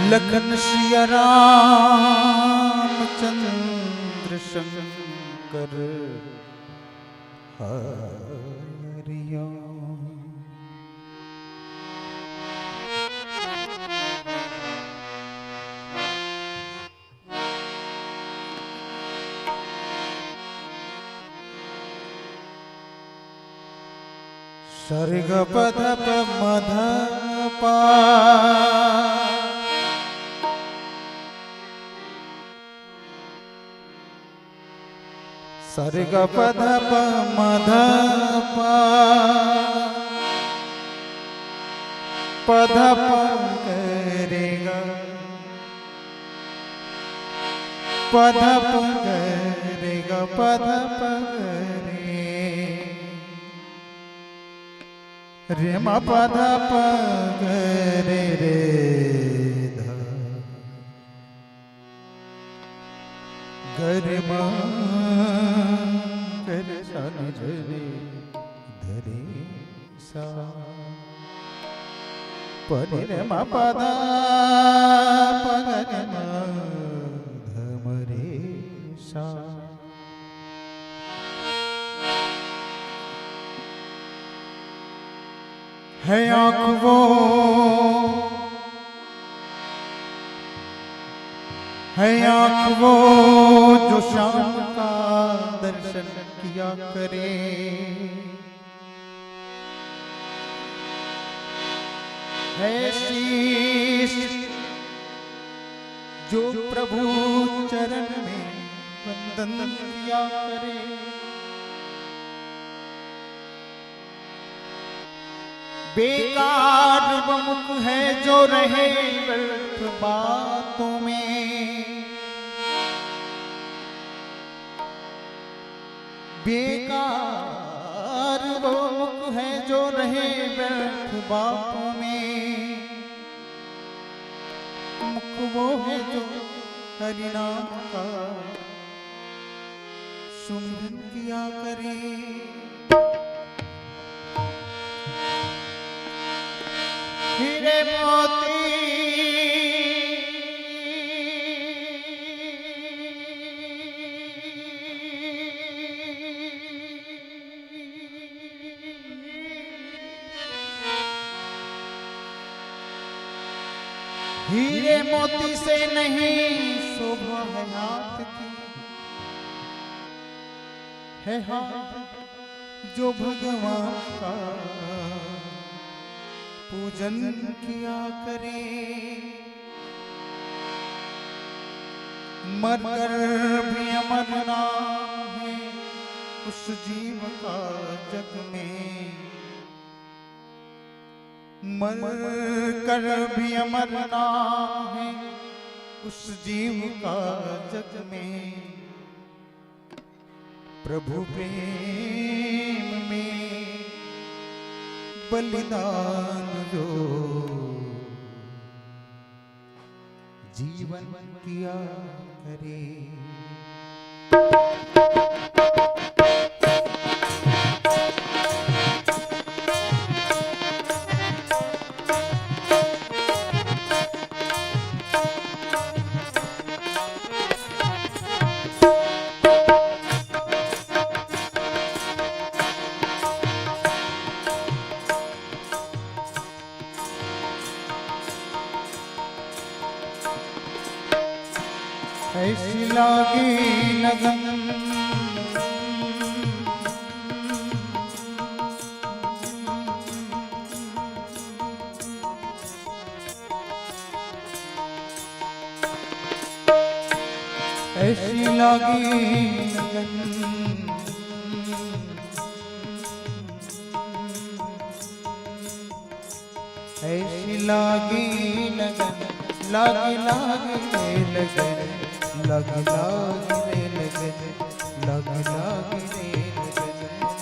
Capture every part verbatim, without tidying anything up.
लखन सिया राम चंद्र शंकर हरिओम। सा रे ग प ध प म ध प। सा रे ग प ध प म ध प। प ध प ग रे ग। प ध प ग रे ग, प ध प ग रे। रे म प ध प ग रे रे ध। ग रे म ग रे सा नि ध रे ध रे सा। प नि रे म प ध प ग रे म ध म रे सा। है आँख वो, है आँख वो जो श्याम का दर्शन किया करे। है शीश जो प्रभु चरण में वंदन किया करे। बेकार वो मुख है जो रहे व्यर्थ बातों में। बेकार वो मुख है जो रहे व्यर्थ बातों में। मुख वो है जो हरि नाम का सुमिरन किया करे। हीरे मोती हीरे मोती से नहीं शोभा है हाथ की, है हाथ जो भगवान का पूजन किया करे। मरकर भी अमर नाम है उस जीव का जग में। मरकर भी अमर नाम है उस जीव का जग में। प्रभु प्रेम में बलिदान जो जीवन किया करे। ऐसी लागी लगन। ऐसी लागी लगन। ऐसी लागी लगन, लागी लागी रे लगन, लागी लागी रे लगन, लागी लागी रे लगन, लागी लागी रे लगन।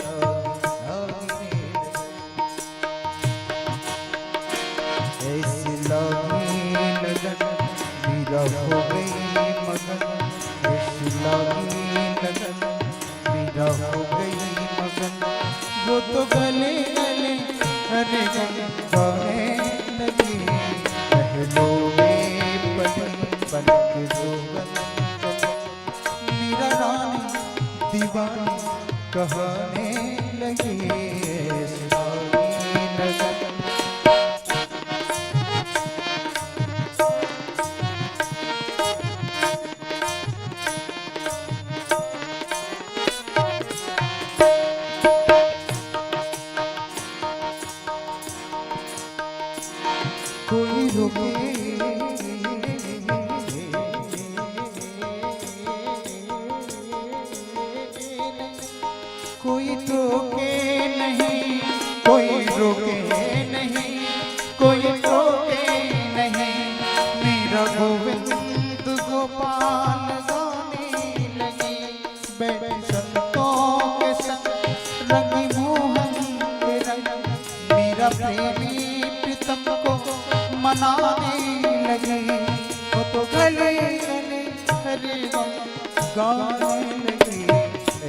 ऐसी लागी लगन, मीरा हो गई मगन। ऐसी लागी लगन, मीरा हो गई मगन। वो तो गले गले हरे गम गाने लगी। महलों में बन के जोगन चली, मीरा रानी दीवानी कहने लगी, ऐसी लागी लगन। कोई रोके कोई टोके नहीं, कोई रोके नहीं, कोई टोके नहीं, मीरा गोविंद गोपाल गाने लगी। बैठी संतों के संग रंगी मोहन के रंग, मीरा प्रेमी प्रीतम को मनाने लगी। वो तो गले गले हरे राम गाने लगी,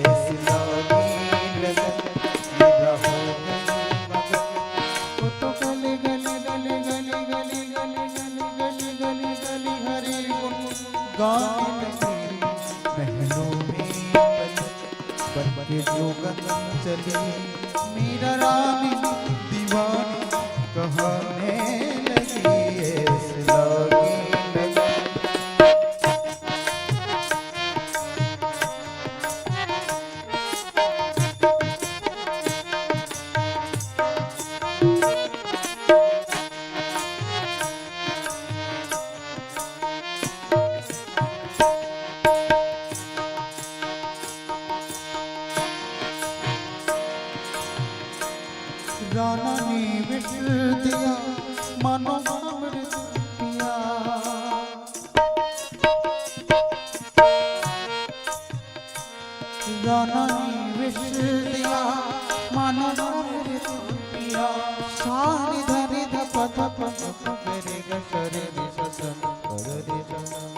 ऐसी लागी लगन, मीरा हो गई मगन। वो तो गले गले गले गले गले गले गले गले गले गले हरे गुन गाने लगी, महलों में बन, बन के जोगन चली, मीरा रानी दीवानी कहने लगी, ऐसी लागी लगन। राना ने विष दिया, मानो अमृत पिया। राना ने विष दिया, मानो अमृत पिया। सानी धरी धप धप धप करेगा, सरे रे ससन, सरे रे ससन।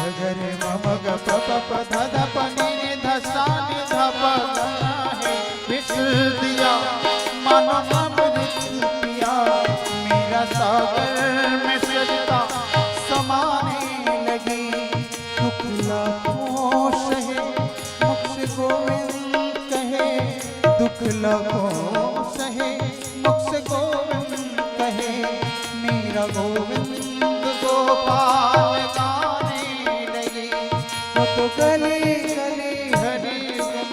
गगरे मम ग प प प ध ध प नि नि ध सा नि ध प ग हे। विष दिया मानो अमृत पिया, मीरा सागर में सरिता समाने लगी। दुख लाखों सहे मुख से गोविंद कहे, दुख लाखों सहे मुख से गोविंद कहे, मीरा गोविंद गोपाल गाने लगी। वो तो गली गली हरि गुण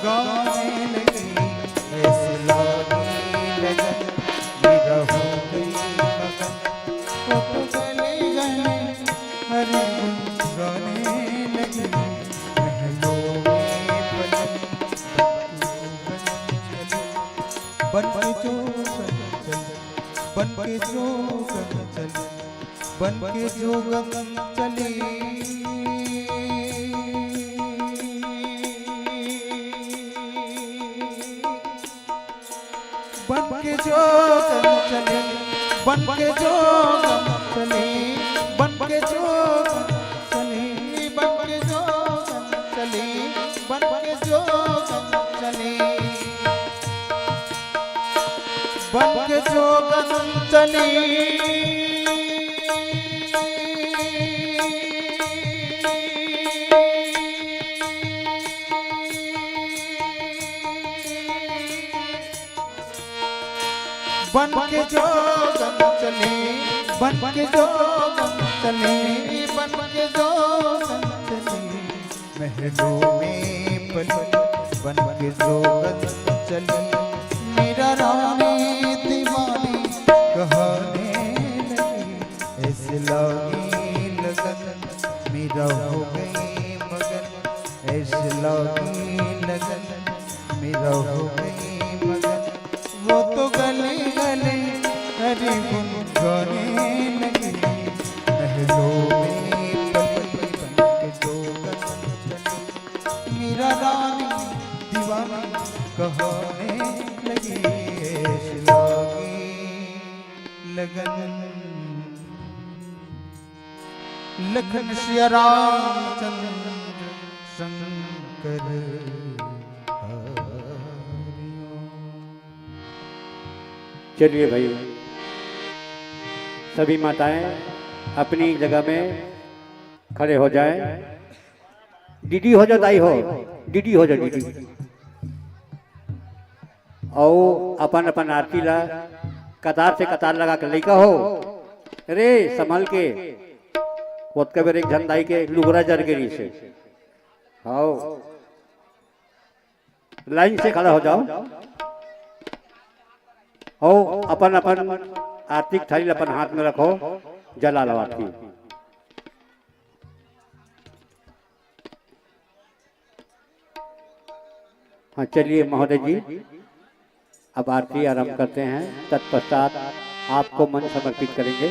गाने लगी, ऐसी लागी लगन, मीरा हो गई मगन। वो तो गली गली हरि गुण गाने लगी, महलों में पलक बन के जोगन चली, बन के जोगन चली, बन के जोगन चली, बन के जोगन चली। बन के जोगन चली, बन के जोगन चली, बन के जोगन चली, बन के जोगन चली, बन के जोगन चली, बन के जोगन चली। बन के जोगन चली, बन के जोगन चली, बन के जोगन चली, महलों में पली। बन के जोगन चली, मीरा रानी दीवानी कहने लगी, ऐसी लागी लगन, मीरा हो गई मगन, ऐसी लागी लगन, मीरा हो गई मगन। वो तो गली गली हरि गुण गाने लगी, महलों में पली बन के जोगन चली, मीरा रानी दीवानी कहने लगी, ऐसी लागी लगन। लखन सिया रामचंद्र शंकर हरि ओम। चलिए भाई, सभी माताएं अपनी जगह में खड़े हो जाएं। डीडी हो जा दाई हो, डीडी हो जा, डीडी। अउ अपन अपन आरती ला कतार से कतार लगा के लइका हो रे, संभल के। ओतका बेर एक झन दाई के लुगरा जर गे रिहिसे। हाव, लाइन से खड़ा हो जाओ। अउ अपन अपन आरती के थाली ला अपन हाथ में रखो, जला लो आरती। हाँ, चलिए महोदय जी, अब आरती आरंभ करते हैं, तत्पश्चात आपको मंच समर्पित करेंगे।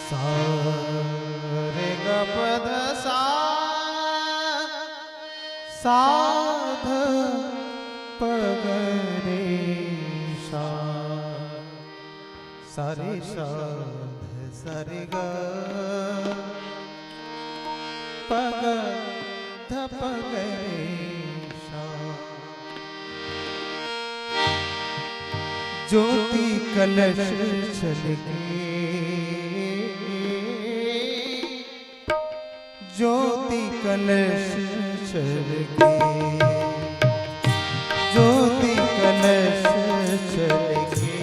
सा रे ग प ध सा, सा ध प ग रे सा, सा रे सा ध सा रे ग, प ग ध प ग रे सा। ज्योति कलश छलके, ज्योति कलश छलके, ज्योति कलश छलके,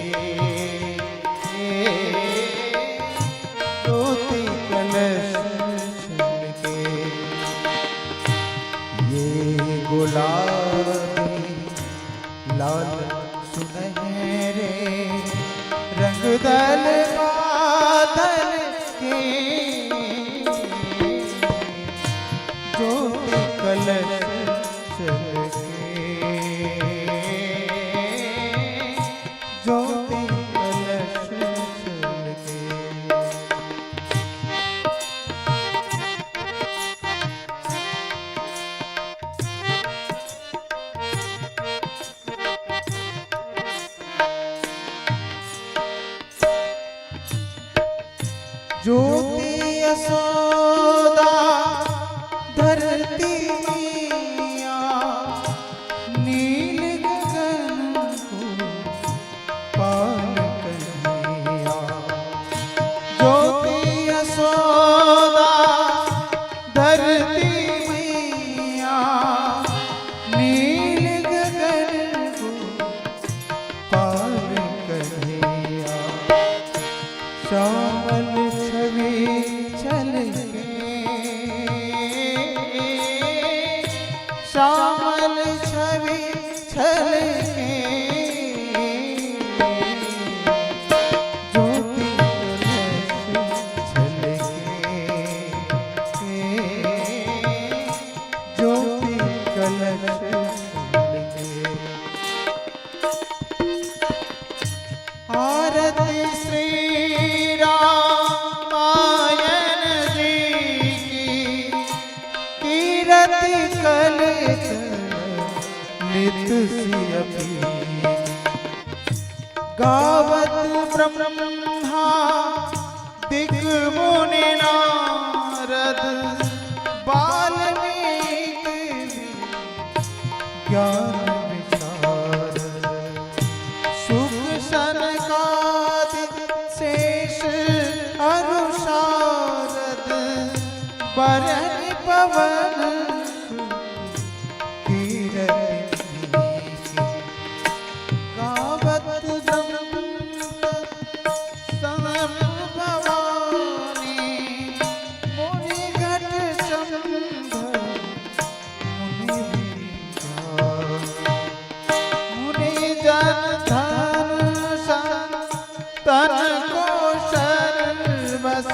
ज्योति कलश छलके। ये गुलाबी लाल सुनहरे रंग दल बादल के, ज्योति कलश छलके, ज्योति कलश छलके। ज्योति यशोदा धरती मैया, नील गगन को पाल कन्हैया। ज्योति यशोदा धरती मैया, नील गगन को पार कन्हैया। श्यामल छवि छलके, श्यामल छवि छलके, ज्योति कलश छलके, ज्योति कलश छलके। आरती श्री रामायण जी की, कीरति कलित नित सिय पीर। गावत ब्रह्मा दिक मुनि नारद, वाल्मीकि ज्ञान विशारद। शुक सनकादि शेष अनु सारद, बरनि पवन सुत कीरति नीक। गावत दंत सनम भवानी, मुनि घट संभव मुनि विचार। मुनि जन धन संतन को सर्वस,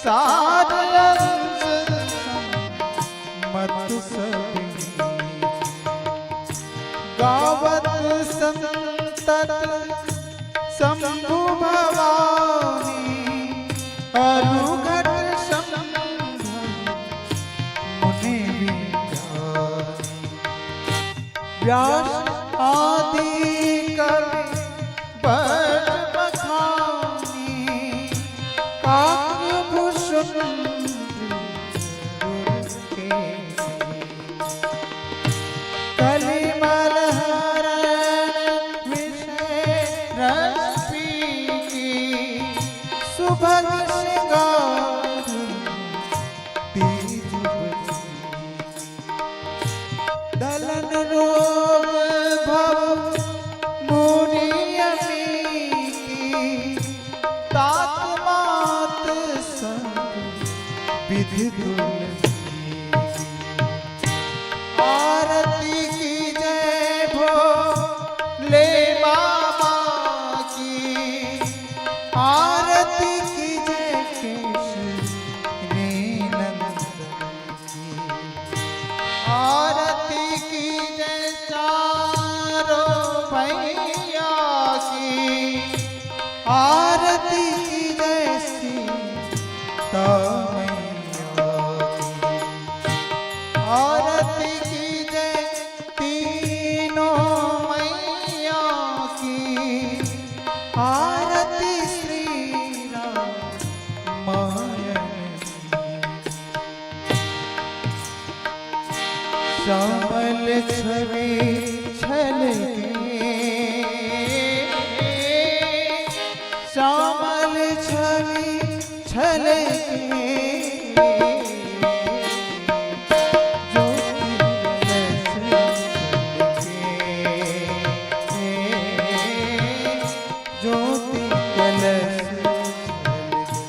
सार अंश सम व्यास आदि कवि बरबखानी, काकभूषुंड गुरु के। कलिमल हरण विषय रस पीकी, सुभग श्रृंगार तीज बजी। दलन रोग भव मुनि अमी की, तात मात सब विधि तुलसी। आरती की जय भोले बाबा की, आरती की जय केशरी नंदन। आरती की जय चारों भैया की, आरती की जय सीता मैया की, आरती की जय तीनों मैया की, आरती श्री रामायण की। श्यामल छवि छलके, श्यामल छवि छलके, ज्योति कलश छलके, ज्योति कलश छलके।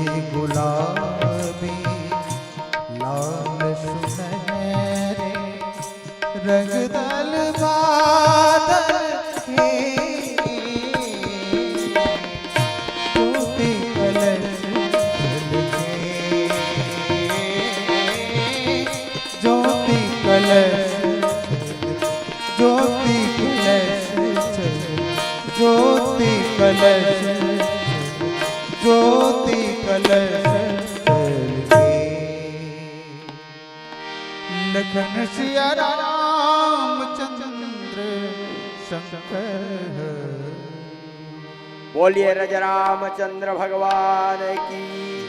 ये गुलाबी लाल सुनहरे रंग दल बादल के, ज्योति कलश झलके, ज्योति कलश, ज्योति कलश, ज्योति कलश, ज्योति कलश झलके। लखन सिया रामचंद्र शंकर। बोलिए राजा रामचंद्र भगवान की,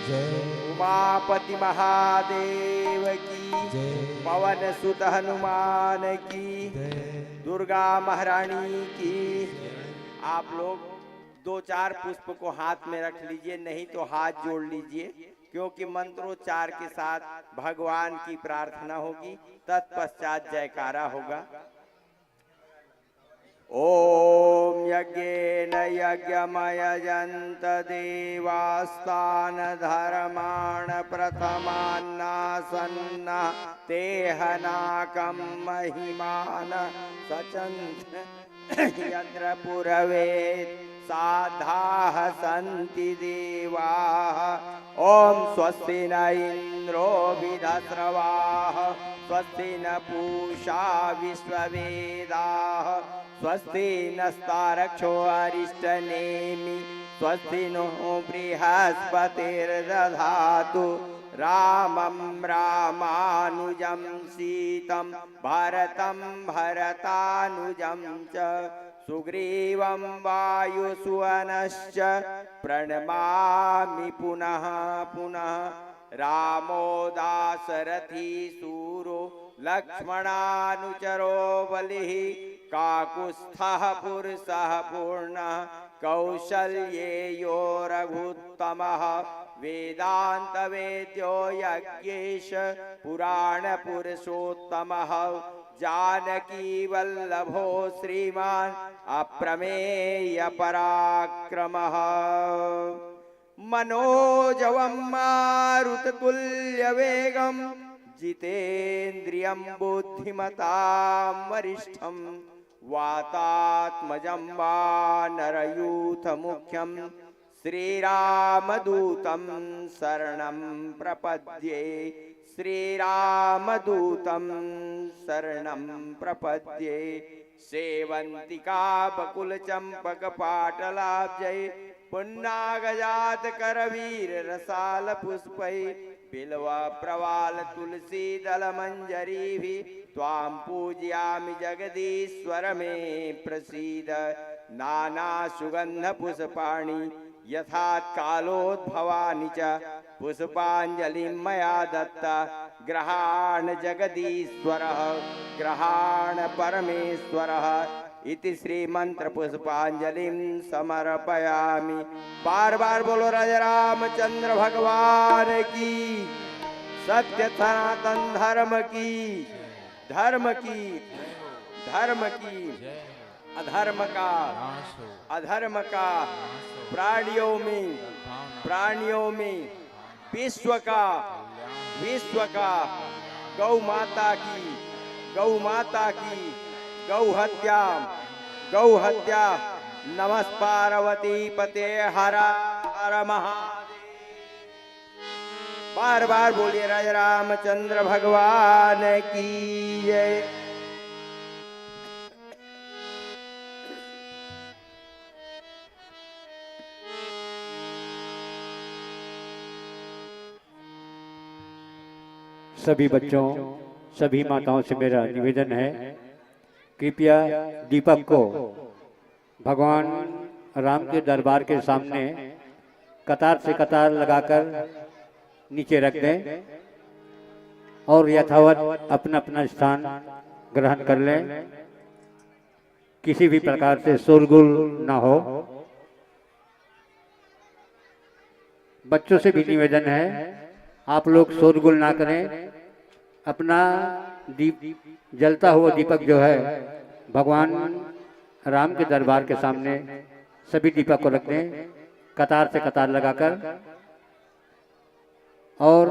जय। उमापति महादेव की, जय। पवन सुत हनुमान की, जय। दुर्गा महारानी की। आप लोग दो चार पुष्प को हाथ में रख लीजिए, नहीं तो हाथ जोड़ लीजिए, क्योंकि मंत्रोच्चार के साथ भगवान की प्रार्थना होगी। तत्पश्चात जयकारा होगा। ॐ यज्ञेन यज्ञमयजन्त देवास्तानधर्माण प्रथमान्नासन्ना तेहनाकं महिमान सचन्त यत्र पुरवे साधाः सन्ति देवाः। ॐ स्वस्ति न इन्द्रो विधस्रवाः स्वस्ति न पूषा विश्ववेदाः स्वस्ति नस्तारक्षो अरिष्टनेमि स्वस्ति नो बृहस्पतिर्दधातु। रामं रामानुजं सीतं भरतं भरतानुजं च सुग्रीवं वायुसुवनश्च प्रणमामि पुनः पुनः। रामो दाशरथी सूरो लक्ष्मणानुचरो बलिः काकुत्स्थः पुरुषः पूर्णः कौसल्येयो रघुत्तमः। वेदान्तवेद्यो यज्ञेश पुराणपुरुषोत्तमः। जानकीवल्लभो श्रीमान् अप्रमेयपराक्रमः। मनोजवं मारुततुल्यवेगं जितेन्द्रियं बुद्धिमतां वरिष्ठं वातात्मजं वानरयूथमुख्यं श्रीरामदूतं शरणं प्रपद्ये। श्रीरामदूतं शरणं प्रपद्ये। सेवन्तिका बकुलचम्पकपाटलाब्जै पुन्नागजातकरवीररसालपुष्पै बिल्व प्रवाल तुलसी दल मंजरी भी, त्वां पूजयामि जगदीश्वर मे प्रसीद। नाना सुगंध पुष्पाणि यथा कालोद्भवानि च, पुष्पांजलिं मया दत्त गृहाण जगदीश्वर, गृहाण परमेश्वर। इति श्री मंत्र पुष्पांजलिं समर्पयामि। बार बार बोलो राजा रामचंद्र भगवान की, सत्य सनातन धर्म की, धर्म की, धर्म की। अधर्म का, अधर्म का प्राणियों में, प्राणियों में विश्व का, विश्व का, गौ माता की, गौ माता की, गौ हत्या, गौ हत्या। नमः पार्वती पते, हर हर महादेव। बार बार बोलिए राजा रामचंद्र भगवान की जय। सभी बच्चों, सभी माताओं से मेरा निवेदन है, कृपया दीपक को भगवान राम के दरबार के सामने कतार से कतार लगाकर नीचे रख दें और यथावत अपना अपना स्थान ग्रहण कर लें। किसी भी प्रकार से शोरगुल ना हो। बच्चों से भी निवेदन है, आप लोग शोरगुल ना करें, अपना दीप, जलता हुआ दीपक जो है भगवान राम के दरबार के सामने सभी दीपक को रख दें कतार से कतार लगाकर। और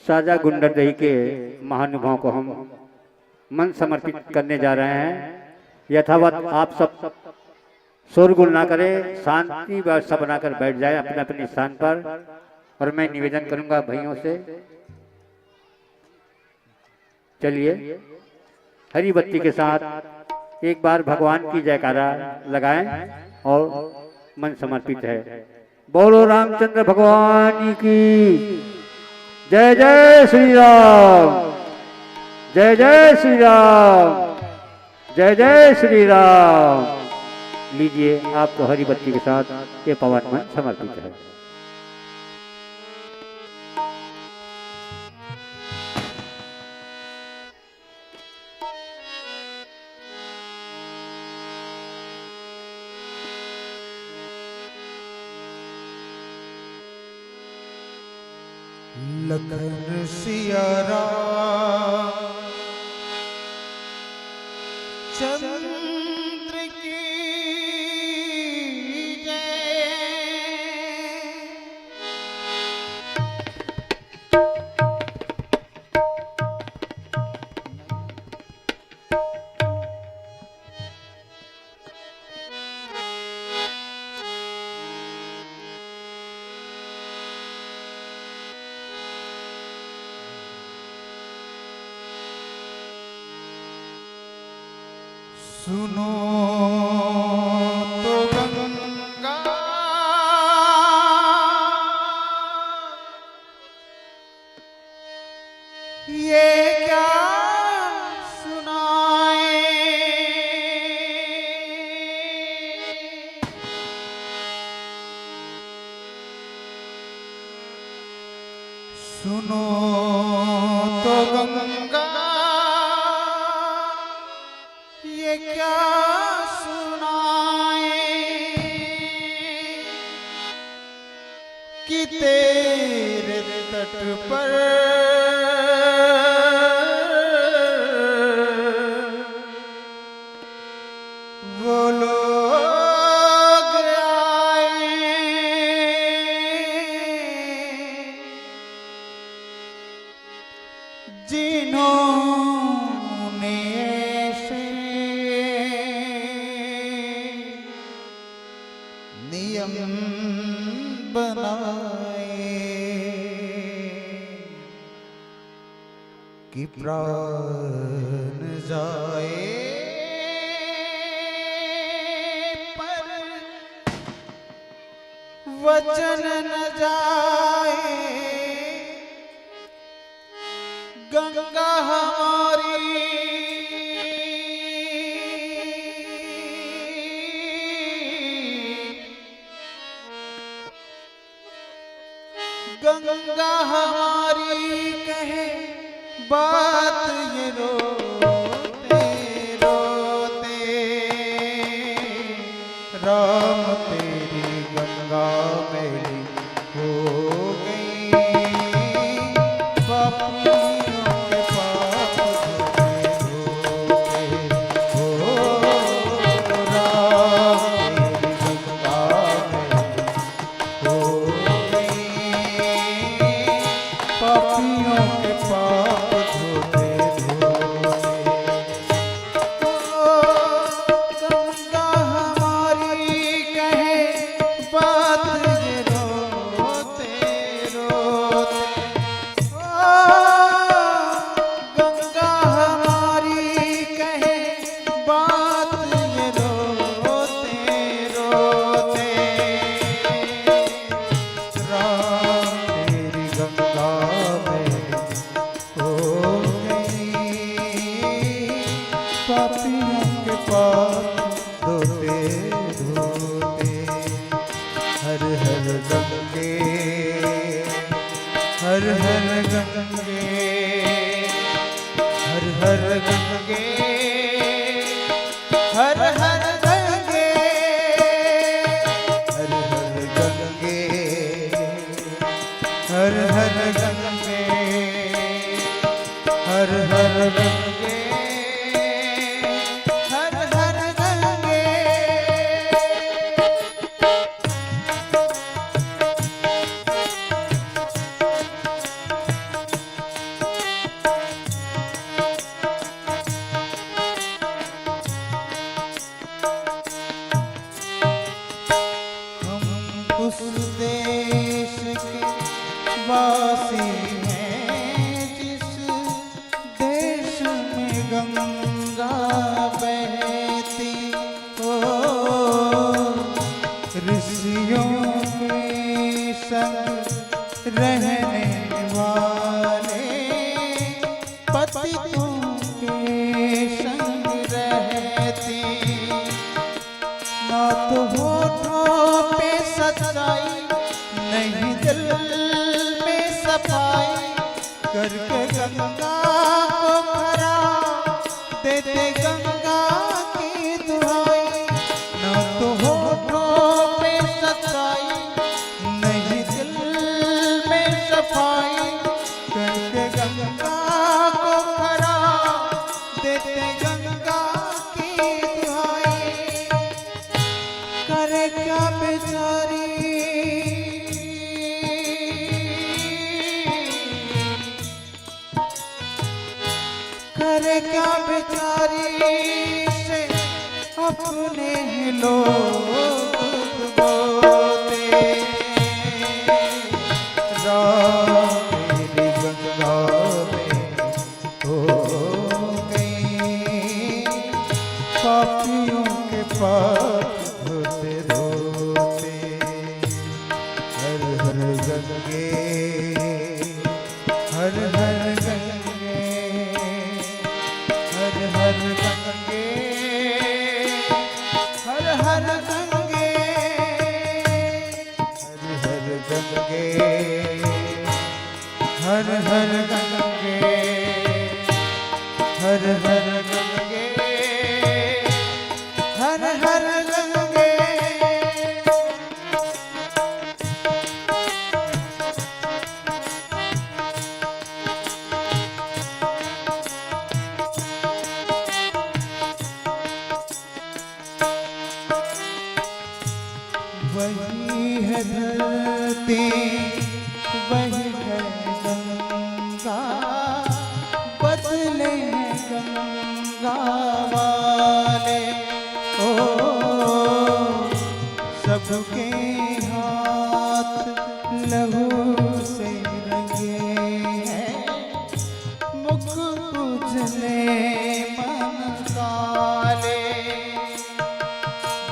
साजा गुंडरदेही के महानुभाव को हम मन समर्पित करने जा रहे हैं। यथावत आप सब शोरगुल ना करें, शांति व्यवस्था बनाकर बैठ जाएं अपने अपने स्थान पर। और मैं निवेदन करूंगा भाइयों से, चलिए हरी बत्ती के साथ एक बार भगवान की जयकारा लगाएं और मन समर्पित है। बोलो रामचंद्र भगवान की जय। जय श्री राम, जय जय श्री राम, जय जय श्री राम। लीजिए, आपको हरी बत्ती के साथ ये पावन मंच समर्पित है। लखन सिया राम चंद्र की जय। सुनो तो गंगा, ये क्या सुनाए। सुनो तो गंगा, ये क्या सुनाए कि तेरे तट पर वो लोग आए जिन्होंने ऐसे नियम बनाए कि प्राण जाए पर वचन न जाए। गंगा हमारी कहे बात ये रोते रोते, राम तेरी गंगा मैली हो गई। पापियों के पाप धोते धोते, हो राम तेरी गंगा मैली हो गई। पापियों के पाप धोते धोते, ओ गंगा हमारी कहे बात ये रोते रोते, ओ गंगा हमारी कहे बात ये रोते रोते, राम तेरी गंगा मैली हो गई। पापियों के पाप धोते धोते, हर हर गंगे, हर हर गंगे, हर हर गंगे, हर हर गंगे, हर हर गंगे, हर हर गंगे, हर हर गंगे, हर हर गंगे। हम उस देश के वासी हैं जिस देश में गंगा बहती हो। ऋषियों के संग रहने वाले पतितों के संग रहती। ना तो होठों पे सच्चाई, नहीं दिल में सफाई, करके गंगा को खरा देते गंगा की दुहाई। ना तो होठों पे सच्चाई, नहीं दिल में सफाई, करके गंगा को खरा देते गंगा की दुहाई। करे क्या बेचारी, करे क्या बेचारी से अपने ही लोग बोते। राम तेरी गंगा में हो गई, पापियों के पाप धोते धोते। हर हर गंगे, हर हर गंगे, हर हर गंगे, हर हर गंगे, हर हर गंगे, हर हर गंगे, हर हर गंगे, हर हर गंगे। वही है धरती, वही है गंगा, बदले हैं गंगा वाले। ओ, सबके हाथ लहू से रंगे हैं, मुख उजले मन काले।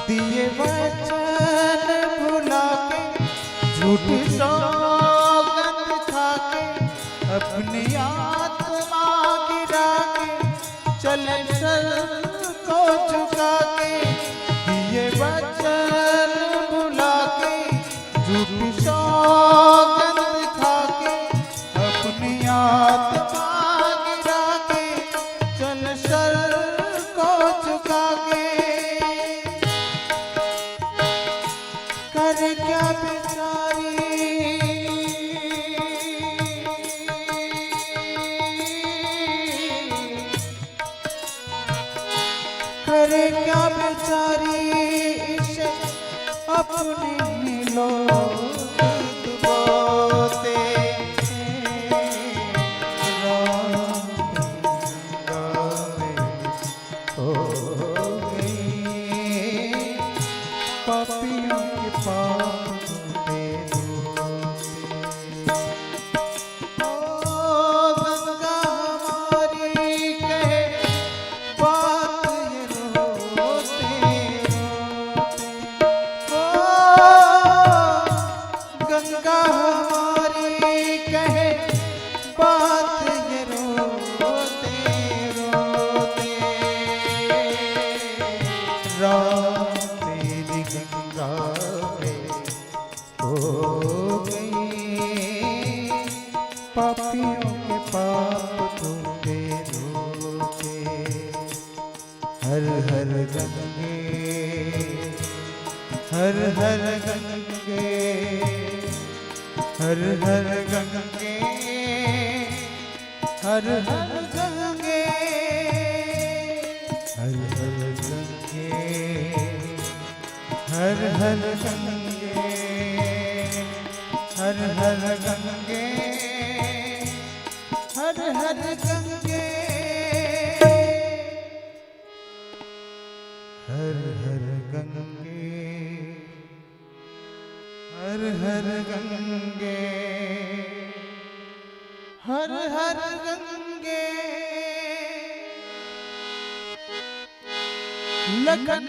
दिए वचन भुला के, झूठी सौगंध खा के, अपनी आत्मा गिरा के, चले सर को झुका के। दिए वचन भुला के, झूठी सौगंध क्या बेचारी इसे अपने लोग बोते हैं। राम गंगा में हो गई, पापियों के पाप धोते धोते। ओ गंगा हमारी कहे बात ये रोते रोते। ओ गंगा हमारी कहे बात ये रोते रोते। राम तेरी गंगा में हो गई, पापियों के पाप धोते धोते। हर हर गंगे, हर हर गंगे, हर हर गंगे, हर हर गंगे, हर हर गंगे, हर हर गंगे, हर हर गंगे, हर हर गंगे। हर हर गंगे, हर हर गंगे, हर हर गंगे। लखन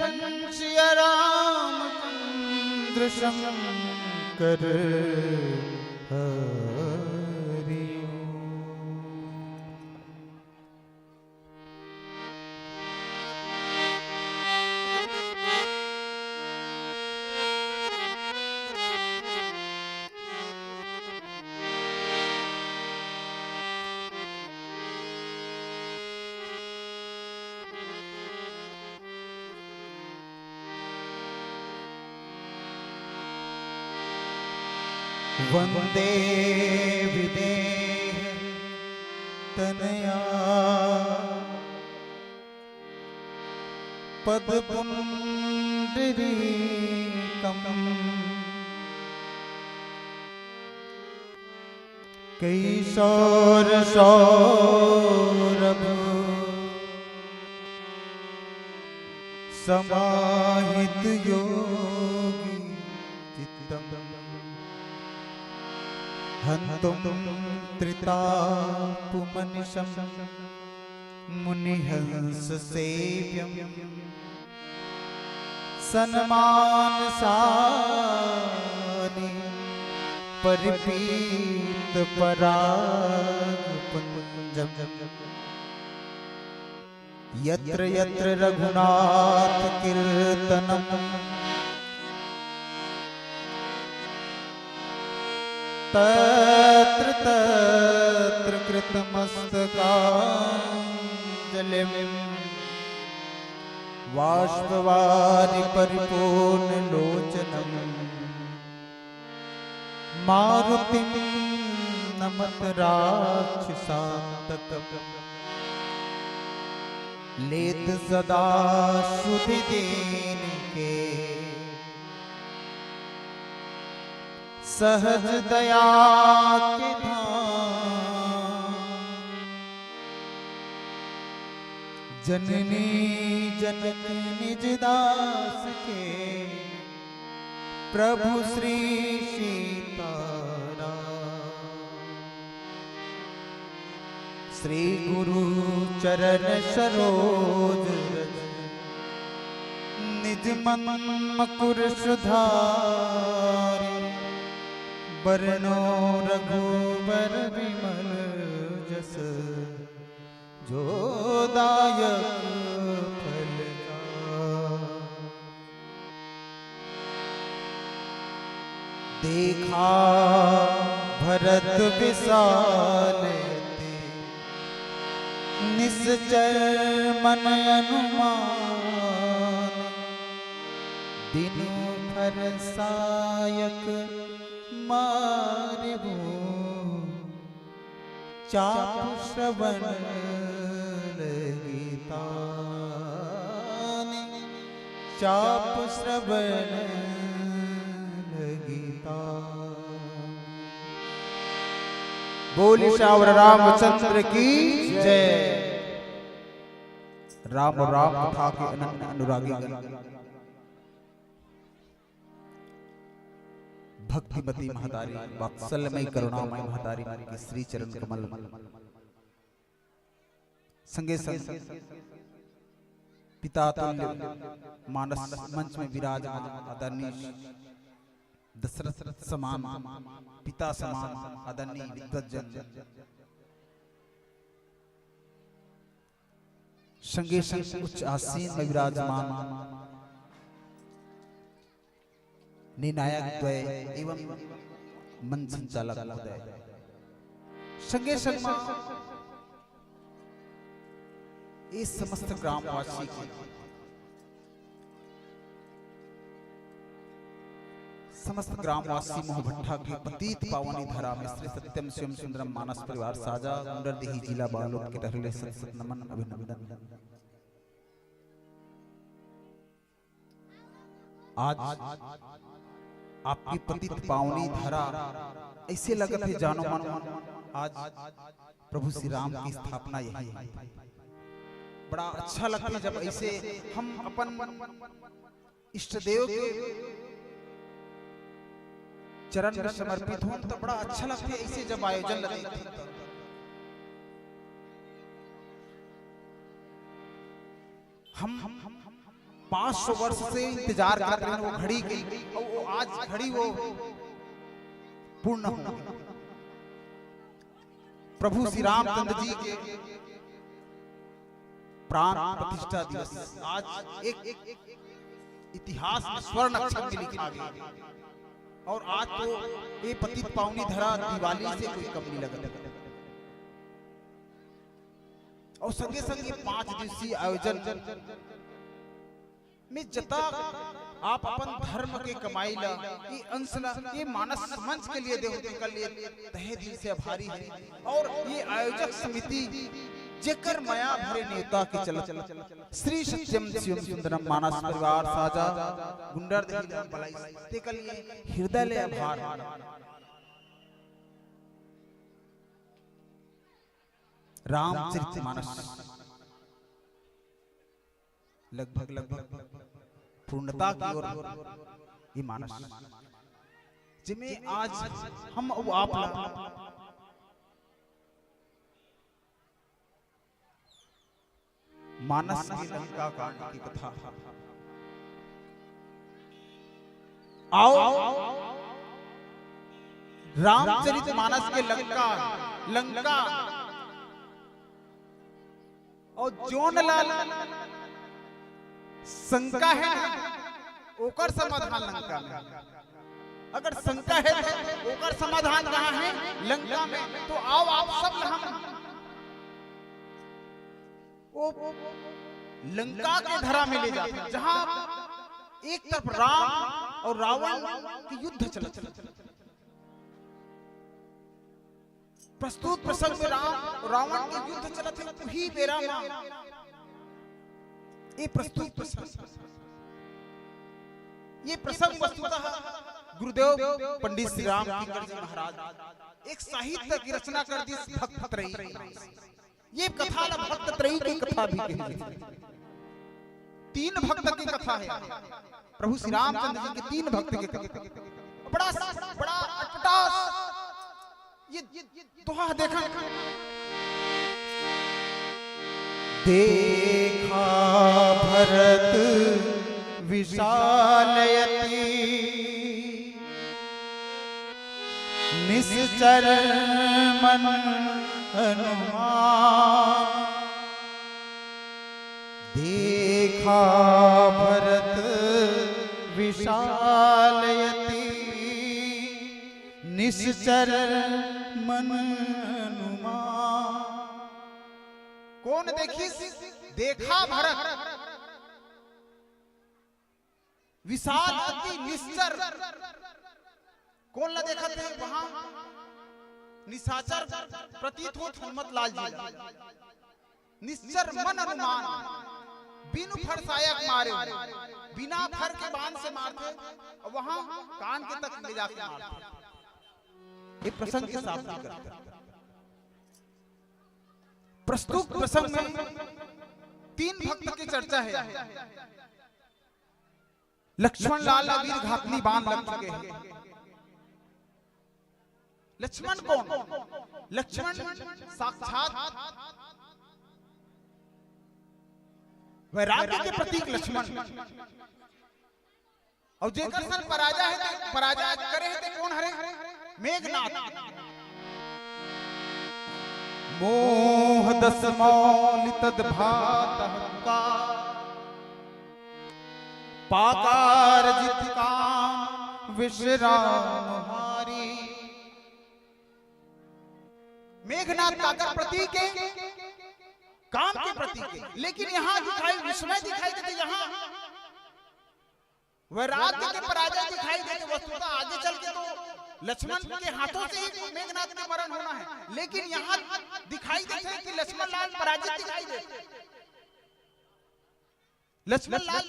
सिया राम चंद्र शंकर हरि। वंदे विदेह तनया पद पुंडरीकम। कैशोर सौरभ समाहित योगी चित्तम। हंतुम त्रिताप मनिशम मुनिहंस सेव्यम। सनमानसानि परिपीत पराग पुंजम। यत्र यत्र रघुनाथ कीर्तनम तत्र तत्र कृतमस्तकांजलिम। वाष्पवारि परिपूर्ण लोचनम मारुतिम नमत राक्षसांतकम। लेत सदा सुधि दीन के सहज दया के धाम। जननी जनक निज दास के प्रभु श्री सीताराम। श्री गुरु चरण सरोज रज निज मन मकुर सुधारि। बरनो रघुबर विमल जस जो दायक फलदार। देखा भरत विशाल अति निश्चल मन अनुमान। बिनु फरसायक मारिबो चाप श्रवण लगी तान। चाप श्रवण लगिता। बोल सियावर रामचंद्र की जय। राम राम कथा के अनन्य अनुरागी गण, भक्तिमती महतारी, वात्सल्यमयी करुणामयी महतारी मन के श्री चरण कमल, संगे संग पिता तुल्य मानस मंच में विराजमान आदरणीय दशरथ समान, पिता समान आदरणीय विद्वत जन, संगे संग उच्च आसीन में विराजमान निर्णायक द्वय एवं मंच संचालक महोदय, संगे संग मा ये समस्त ग्रामवासी के, समस्त ग्रामवासी मोहभट्ठा के पतित पावनी धरा में श्री सत्यम शिवम सुंदरम मानस परिवार साजा, गुंडरदेही, जिला बालोद के तरफ ले सत सत नमन, अभिनंदन। आज आपके पतित पावनी धरा, ऐसे लगत हे जानो मन, आज प्रभु श्री राम की स्थापना यही है। बड़ा अच्छा लगता है जब ऐसे हम अपन इष्ट देव के चरण में समर्पित हों, तो बड़ा अच्छा लगता है ऐसे जब आयोजन लगता है। हम पाँच सौ वर्ष से इंतजार कर रहे हैं वो घड़ी की, और वो आज घड़ी वो पूर्ण हो। प्रभु श्री रामचंद्र जी के प्राण प्रतिष्ठा दिवस आज एक इतिहास में स्वर्ण अक्षर में लिखा गया, और आज तो ये पतित पावनी धरा दिवाली से कोई कम नहीं लगता। और संगे संग ये पांच दिवसीय आयोजन में जता आप अपन धर्म के कमाई ला, ये अंश ला, ये मानस मंच के लिए देव, तेकर लिए तहे दिल से आभारी है। और ये आयोजक समिति जेकर मया भरे नेवता के चलत श्री सत्यम शिवम सुंदरम मानस परिवार साजा गुंडरदेही ला बलाइस, तेकर लिए हृदय ले आभार। रामचरित मानस लगभग लगभग पूर्णता की ओर ये मानस, जिमे आज हम अउ आप ला मानस के लंका कांड की कथा। आओ, रामचरित मानस के लंका, लंका और जोन ला शंका है ना, ओकर समाधान लंका में। अगर शंका है तो ओकर समाधान कहाँ है? लंका में। तो आओ आप सब हम वो लंका के धरा में ले जाते हैं, जहाँ एक तरफ राम और रावण के युद्ध चलत, प्रस्तुत प्रसंग में राम और रावण के युद्ध चलत है, वही बेरा में ये प्रस्तुत प्रसंग, ये प्रसंग वस्तुतः गुरुदेव पंडित श्री राम किंकर जी महाराज एक साहित्य की रचना कर दी भक्त त्रयी। ये कथा ला भक्त त्रयी की कथा भी कही जाती है। तीन भक्त की कथा है, प्रभु श्री रामचंद्र जी के तीन भक्त की कथा। बड़ा, बड़ा अटपटास। ये दोहा देखा। देखा भरत विशाल अति, निश्चर मन हनुमान। देखा भरत विशाल अति, निश्चर मन हनुमान। कोन देखिस? देखा भरत विशाल अति निश्चर। कोन ला देखत हे वहां? निशाचर प्रतीत होत हनुमत लाल जी ला। निश्चर मन हनुमान। बिनु फरसाया के मारे, बिना फर के बाण से मारथे, अउ वहां कान के तक ले जाके मारथे। ये प्रसंग के साफ नहीं करता। प्रस्तुत प्रसंग में तीन भक्त की चर्चा है। लक्ष्मण लाल ला वीर घातनी बाण लग चुके हैं। लक्ष्मण कौन? लक्ष्मण साक्षात वैराग्य के प्रतीक लक्ष्मण। अउ जेकर संग पराजय हे ते, पराजय करे हे ते कौन हरे? मेघनाथ। मोह दस मौलि तद भात हंकार, पाकार जित काम विश्राम हारी। मेघनाथ काकर प्रतीक है? काम के प्रतीक है। लेकिन यहां दिखाई, विस्मय दिखाई देथे, यहां वैराग्य के पराजय दिखाई देथे। वस्तुतः आगे चल के तो लक्ष्मण के हाथों से ही मेघनाथ का मरण होना है, लेकिन यहां दिखाई देथे कि लक्ष्मण लाल पराजित दिखाई देथे। लक्ष्मण लाल,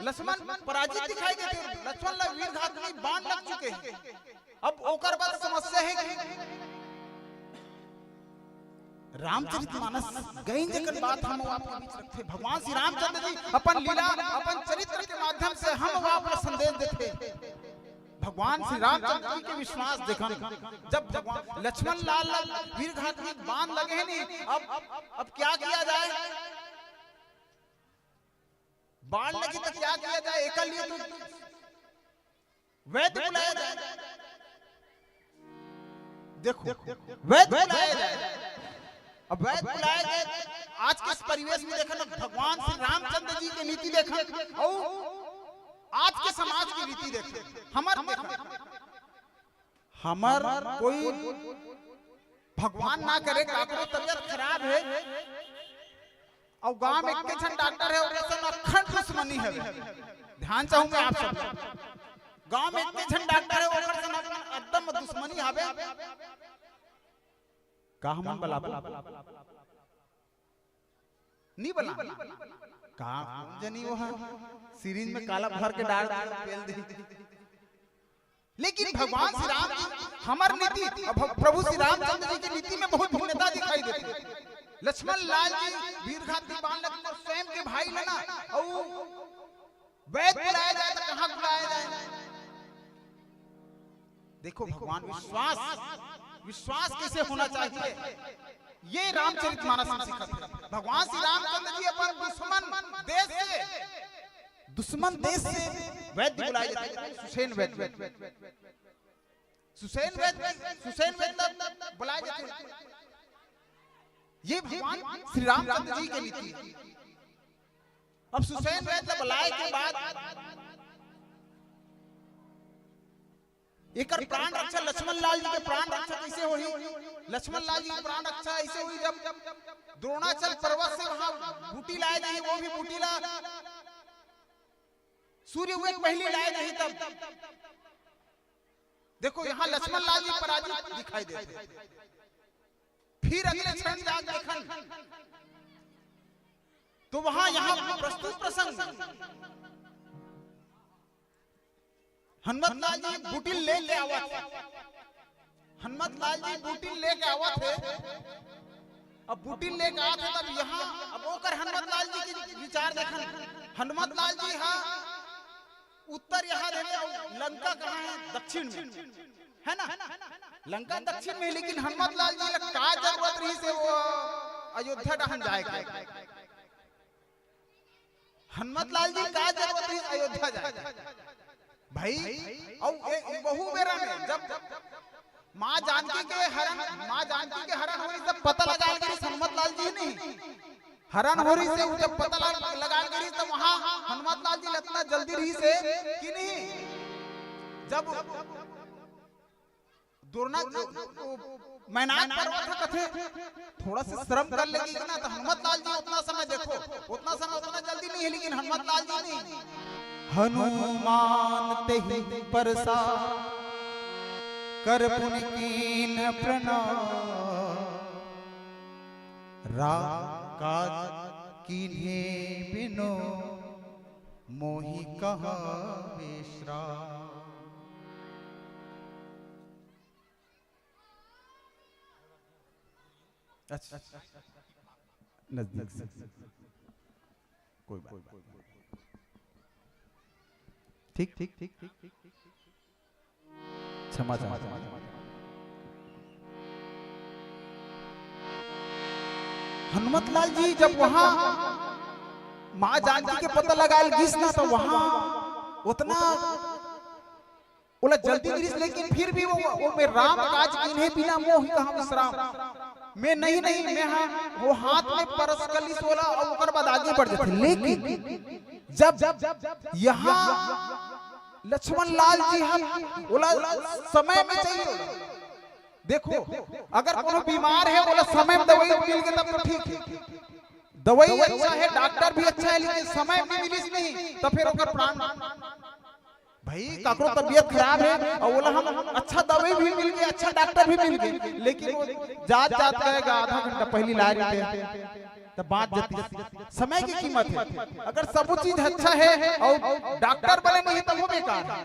लक्ष्मण पराजित दिखाई देथे। लक्ष्मण लाल वीर घातनी बाण लग चुके हैं। अब ओकर बाद समस्या है कि रामचरित मानस गइन जेकर बात हम आपके बीच रखथे। भगवान श्री रामचंद्र जी अपन लीला, अपन चरित्र के माध्यम से हम आप ला संदेश देथे। भगवान श्री रामचंद्र जी के विश्वास देखन, जब भगवान लक्ष्मण लाल वीर घातनी बाण लगे हैं नहीं, अब, अब क्या किया जाए? बाण लगी तो क्या किया जाए? एकर लिए तो वैद्य बुलाया जाए। देखो, वैद्य बुलाया जाए। अब वैद्य बुलाया जाए, आज के इस परिवेश में देखो ना, भगवान श्री रामचंद्र जी की नीति देखो, अउ आज के समाज की रीति देखो, हमर देखो, हमर कोई भगवान ना करे, काकरो तबियत खराब है, अउ गांव में एक झन डॉक्टर है, ओकर संग अखंड दुश्मनी है। ध्यान चाहूंगा आप सब, गांव में एक झन डॉक्टर है, ओकर संग एकदम दुश्मनी हवे। का हमन बलाबो? नहीं बला। का कौन जनी वो है? सिरिंज में काला भर के डाल दे, पेल दे। लेकिन भगवान श्री राम जी हमर नीति अउ भ-, प्रभु श्री रामचंद्र जी की नीति में बहुत भिन्नता दिखाई देथे। लक्ष्मण लाल जी वीर घातनी बाण लगे तो स्वयं के भाई ला ना, अउ वैद्य बुलाया जाए तो कहाँ बुलाया जाए? देखो भगवान, विश्वास, विश्वास कैसे होना चाहिए, ये रामचरित मानस में सिखाथे। भगवान श्री रामचंद्र जी अपन दुश्मन देश से, दुश्मन देश से वैद्य बुलाए जाते हैं, सुषेण वैद्य। सुषेण वैद्य, सुषेण वैद्य बुलाए जाते हैं। ये भगवान श्री रामचंद्र जी के नीति है। अब सुषेण वैद्य बुलाए के बाद एकर प्राण रक्षा, लक्ष्मण लाल जी के प्राण रक्षा कैसे होही? लक्ष्मण लाल जी के प्राण रक्षा ऐसे होही, जब द्रोणाचल पर्वत से वहां बूटी लाए जाही, वो भी बूटी ला सूर्य उगे के पहले लाए जाही, तब देखो, यहां लक्ष्मण लाल जी पराजित दिखाई देथे। फिर अगले क्षण जाके देखन, तो वहां यहां प्रस्तुत प्रसंग, हनुमत लाल जी बूटी ल लेके आवत हे। हनुमत लाल जी बूटी ल लेके आवत हे। अब बूटी ल लेके आवत हे, तब यहां अब ओकर हनुमत लाल जी के विचार देखन। हनुमत लाल जी हा उत्तर यहां देवे अउ लंका कहां हे? दक्षिण में, है ना? लंका दक्षिण में हे, लेकिन हनुमत लाल जी ला का जरूरत रहिस हे वो अयोध्या डहन जाए के? हनुमत लाल जी का जरूरत रहिस अयोध्या जाए के? भाई, अउ ए, ए, वहू बेरा में जब माँ जानकी के हरण, माँ जानकी के हरण होइस, जब पता लगा गिरिस हनुमत लाल जी नहीं, हरण होइस, जब पता लगा, लगा गिरिस, तब वहां हनुमत लाल जी ला अतना जल्दी रहिस हे कि नहीं? जब दोरना, मैनाक पर्वत हे कथे, थोड़ा सा श्रम कर लेगी ना, तो हनुमत लाल जी उतना समय देखो, उतना समय, उतना जल्दी नहीं हे, लेकिन हनुमत लाल जी नहीं। हनुमान तेहि परसा कर पुनि कीन्ह प्रणाम। राम काज किन्हे बिनु मोहि कहाँ विश्राम। अच्छा, नजदीक से। कोई बात नहीं। ठीक, ठीक, ठीक, ठीक, ठीक, ठीक। क्षमा चाहता हूँ। हनुमत लाल जी जब वहां माँ जानकी के पता लगायल गिस ना, तो वहां उतना ओला जल्दी मिलिस, लेकिन फिर भी वो, वो में राम काज किन्हे बिना मोहि कहाँ विश्राम। मैं नहीं, नहीं, मैं हाँ, वो हाथ में परस कलिस ओला और ओकर बाद आगे बढ़ जाते। लेकिन जब यहाँ लक्ष्मण लाल जी हम ओला समय में चाहिए। देखो, अगर कोनो बीमार है, ओला समय में दवाई मिल गई तब तो ठीक है, दवाई अच्छा है, डॉक्टर भी अच्छा है, लेकिन समय में मिलिस नहीं, तो फिर ओकर प्राण। भाई, काकरो तबीयत खराब है और ओला हम अच्छा दवाई भी मिल गई, अच्छा डॉक्टर भी मिल गई, लेकिन वो जात जात कहेगा, आधा घंटा पहली ला रही थे, तब बात जाती। समय की कीमत है। अगर सब चीज अच्छा है और डॉक्टर बने नहीं, तब वो बेकार है।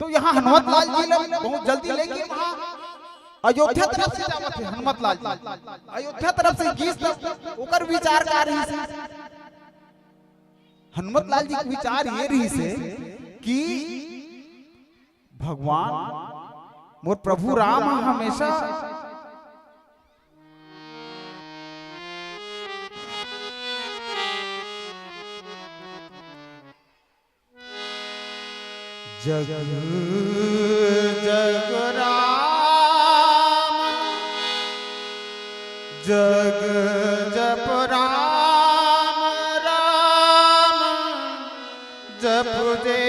तो यहाँ हनुमत लाल जी ला बहुत जल्दी लेके वहाँ अयोध्या तरफ से जावत है हनुमत लाल जी। अयोध्या तरफ से गिस तब ओकर विचार का रहिस, हनुमत लाल जी के विचार ये रहिस कि भगवान मोर प्रभु राम ह हमेशा जग जग राम, जग जप राम, राम जप देहि।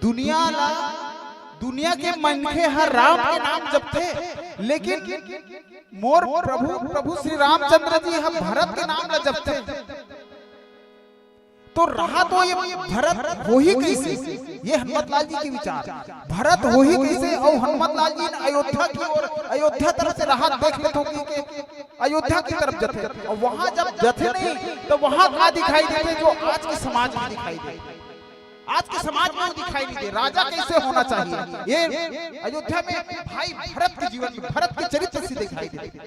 दुनिया ला, दुनिया के मनखे हर राम के नाम जपथे, लेकिन मोर प्रभु, प्रभु श्री रामचंद्र जी ह भरत के नाम ला जपथे। तो रहा तो ये भरत होही कैसे? ये हनुमत लाल जी के विचार। भरत होही कैसे? और हनुमत लाल जी ने अयोध्या की ओर, अयोध्या तरफ से रहा देख लेथो कि, कि अयोध्या की तरफ जथे। और वहां जब जथे नहीं, तो वहां का दिखाई देथे जो आज के समाज में दिखाई देथे। आज के समाज में वो दिखाई नहीं दे। राजा कैसे होना चाहिए, ये अयोध्या में भाई भरत के जीवन में, भरत के चरित्र से दिखाई देथे।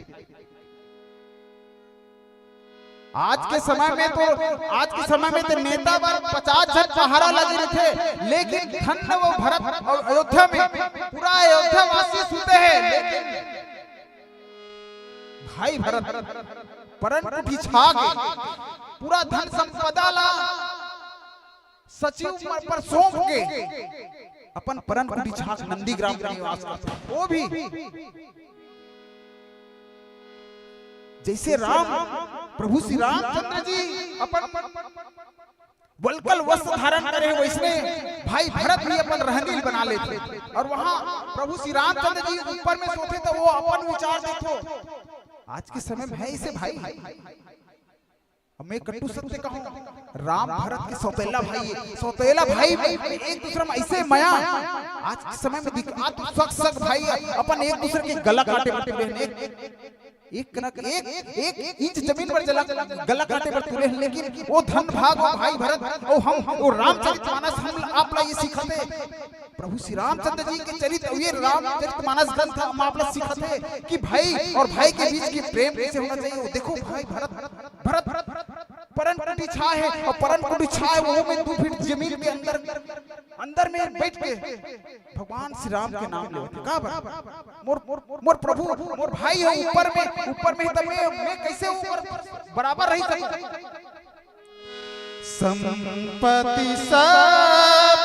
आज के समय में तो, आज के समय में तो नेता बर पचास झन पहरा लगे रहिथे, लेकिन धन्य वो भरत और अयोध्या में पूरा अयोध्या वासी सुते हैं, लेकिन भाई भरत परन कुटी छा के पूरा धन संपदा ला सचिव पर सौंप के अपन परन कुटी छा के नंदीग्राम के निवास करथे। वो भी जैसे राम, प्रभु श्री रामचंद्र जी अपन वलकल वस्त्र धारण करे, वैसने भाई भरत भी अपन रहनी बना लेथे। और वहां प्रभु श्री रामचंद्र जी ऊपर में सोथे तो वो अपन विचार देथे। आज के समय में है इसे भाई, अब मैं कट्टू सत्य कहूं, राम भरत के सौतेला भाई है। सौतेला भाई में एक दूसरे में ऐसे मया, आज के समय में दिख, आज तो सक सक भाई अपन एक दूसरे के गला काटे बर तुले हैं। एक, एक कनक, एक, एक इंच जमीन पर जला, गला काटे बर तुले हैं, लेकिन वो धन भाग वो भाई भरत, वो हम, वो रामचरित मानस हम आप ला ये सिखाथे। प्रभु श्री रामचंद्र जी के चरित्र, ये रामचरित मानस ग्रंथ हम आप ला सिखाथे कि भाई और भाई के बीच की प्रेम कैसे होना चाहिए। वो देखो भाई भरत, भरत, भरत, परन कुटी छा है, और परन कुटी छा है, वो में दू फीट जमीन के अंदर, अंदर में बैठ के भगवान श्री राम के नाम लेवत हे। का बर? मोर, मोर, मोर प्रभु, मोर भाई है ऊपर में, ऊपर में, तब मैं, मैं कैसे ऊपर बराबर रही सकता? संपत्ति सब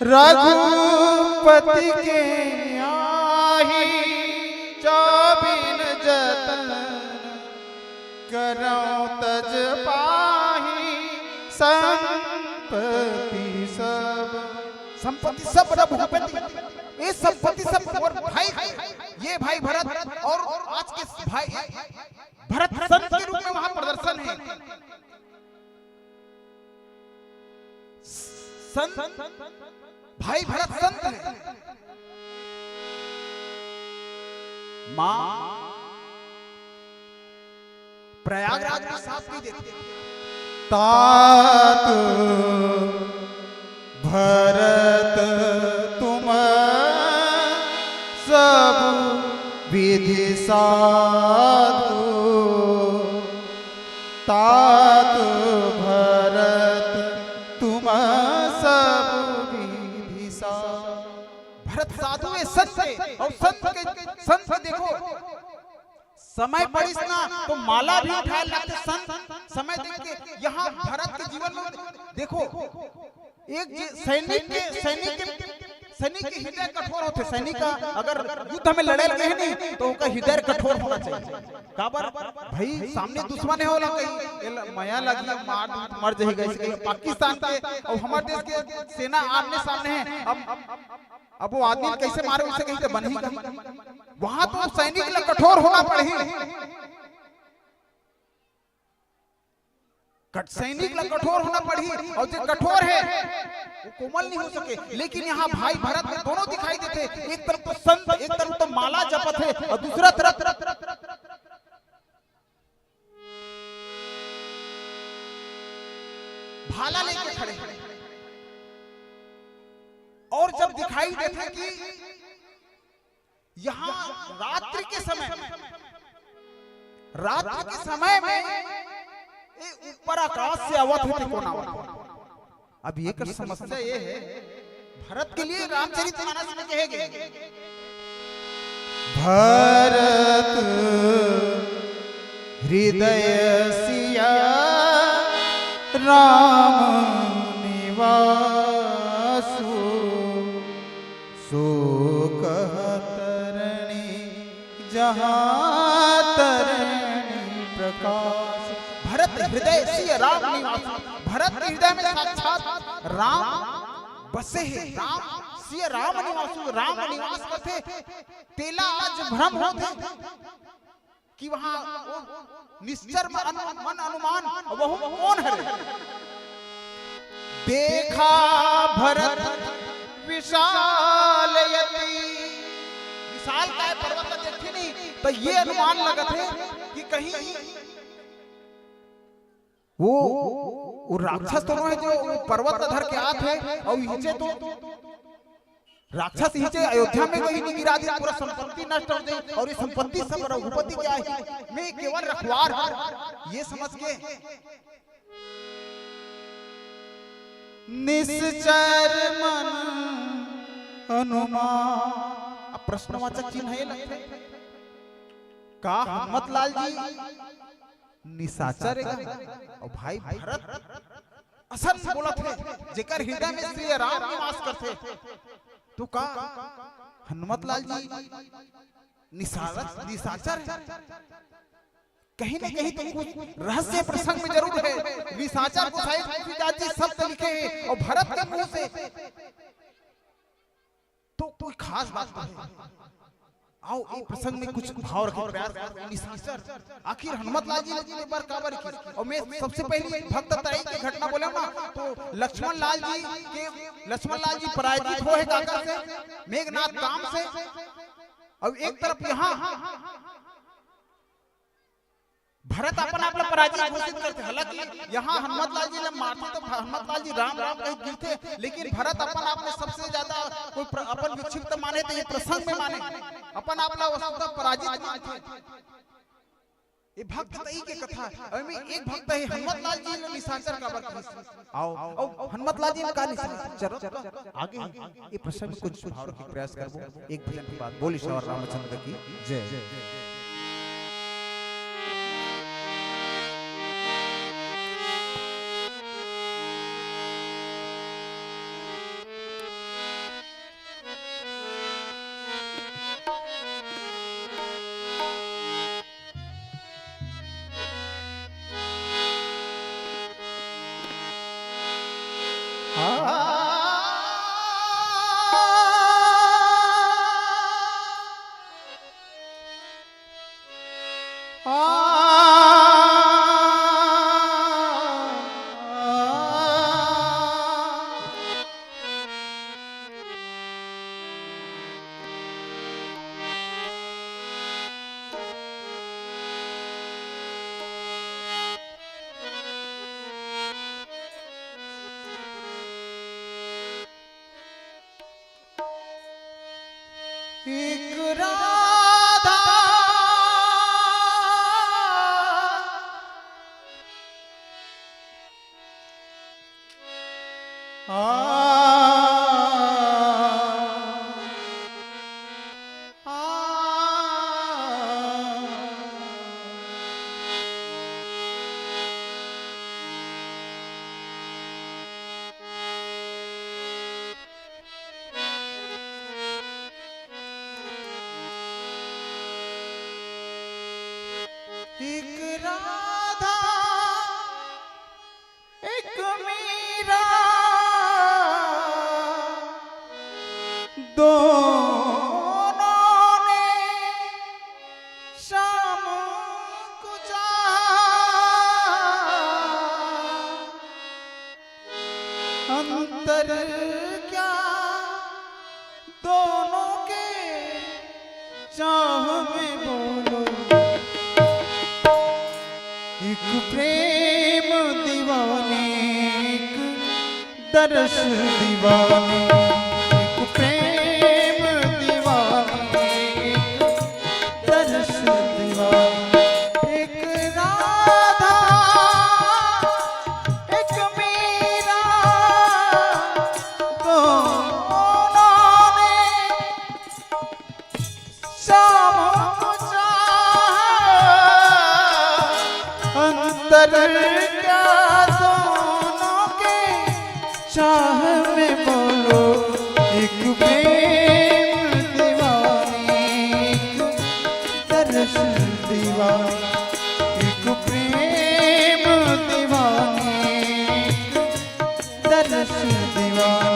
रघुपति के आही, जो बिन जतन करौ तज पाही। संपत्ति सब, संपत्ति सब रघुपति, ये संपत्ति सब मोर भाई, ये भाई भरत और आज के भाई भरत संत के रूप में वहां प्रदर्शन है। संत, भाई भरत संत है। माँ प्रयागराज में साफ कहि देथे। तात भरत तुम सब विधि साधु, तात भरत तुम सब विधि साधु। भरत साधु हे, संत हे, अउ संत के, संत के देखो, समय पड़िस ना, तो माला भी उठाए लगथे संत। समय देख के यहाँ भरत के जीवन में देखो, एक जे-, सैनिक के, सैनिक के, सैनिक के हृदय कठोर होथे। सैनिक का अगर युद्ध में लड़े लगे हे नहीं, तो ओकर हृदय कठोर होना चाहिए। काबर? भाई, सामने दुश्मन हे, ओला कहीं एला मया लगी, मार, मर जाही, ऐसे कहीं पाकिस्तान के अउ हमर देश के सेना आमने सामने हे। अब अब वो आदमी ल कइसे मारे, उसे कहीं तो बन ही गई। वहां तो सैनिक ला कठोर होना पड़ही, कट-, सैनिक ला कठोर होना पड़ही, अउ जे कठोर हे, वो कोमल नहीं हो सके। लेकिन यहाँ भाई भरत में दोनों दिखाई देथे, एक तरफ तो संत, एक तरफ तो माला जपत हे, अउ दूसरा तरफ भाला लेके खड़े हे। अउ जब दिखाई देथे कि यहाँ रात्रि के समय, रात्रि के समय में ये ऊपर आकाश से आवत हे, ते कोन आवत हे? अब एकर समस्या ये हे, भरत के लिए रामचरित मानस में कहे गए, भरत हृदय सिया राम निवासु, सो कह तरणी जहाँ तरणी प्रकाश। भरत हृदय सिय राम निवास। भरत के हृदय में साक्षात राम बसे हे। राम सिय राम निवास, राम निवास कथे। तेला आज भ्रम होथे कि वहाँ वो निश्चर मन अनु-, मन अनुमान, वहू कोन हरे? देखा भरत विशाल यति। विशालकाय पर्वत ला देखथे नहीं, त ये अनुमान लगत हे कि कहीं वो, वो राक्षस तो नोहे जो वो पर्वत ला धर के आत हे, अउ इहिचे तो राक्षस इहिचे अयोध्या में कहीं नहीं गिरा दे, पूरा संपत्ति नष्ट हो जाए, अउ ये संपत्ति सब रघुपति के आही, मैं केवल रखवार हूँ, ये समझ के निश्चर मन अनुमान। अब प्रश्नवाचक चिन्ह ये लगथे, का हनुमत लाल जी निशाचर हे? अउ भाई भरत असन बोलत हे, जेकर हृदय में श्री राम निवास करथे, तो का हनुमत लाल जी निशाचर, निशाचर हे? कहीं ना कहीं तो कुछ रहस्य प्रसंग में जरूर हे। निशाचर गोसाई तुलसीदास जी शब्द लिखे हे अउ भरत के मुंह से तो कोई खास बात तो हे। आओ, ये प्रसंग में कुछ भाव रखे प्रयास करो। निशाचर आखिर हनुमत लाल जी ने बर काबर की? अउ मैं सबसे पहली भक्त तराई के घटना बोला ना, तो लक्ष्मण लाल जी के, लक्ष्मण लाल जी पराजित होहे काकर से, मेघनाथ काम से। अउ एक तरफ यहाँ भरत अपन आप ला पराजित घोषित करथे। हालांकि यहाँ हनुमत लाल जी ला मारथे तो हनुमत लाल जी राम राम कहि गिरथे, लेकिन भरत अपन आप में सबसे ज्यादा कोई प्र-, अपन विक्षिप्त माने तो ये प्रसंग में माने, अपन आप ला वस्तुतः पराजित मानथे। ये भक्त तई के कथा, एमे एक भक्त हे हनुमत लाल जी ला निशाचर काबर कहिस। आओ, आओ, हनुमत लाल जी ने का निशाचर? चलो, आगे हे। ये प्रसंग में कुछ भाव रखे प्रयास करबो एक भजन के बाद। बोली सवार रामचंद्र की जय। एक राधा, आ, आ, एक राधा, एक मीरा, दोनों ने श्याम को चाहा। अंतर क्या दोनों के चाह में, बोलो। एक प्रेम दीवाने, एक दरस दीवाने, एक प्रेम दीवाने, एक दरस दीवाने, एक राधा, एक मीरा, दोनों ने श्याम को चाहा। अंतर क्या दोनों के चाह में, बोलो। एक प्रेम दीवानी, एक दरस दीवानी, एक प्रेम दीवानी, एक दरस दीवानी।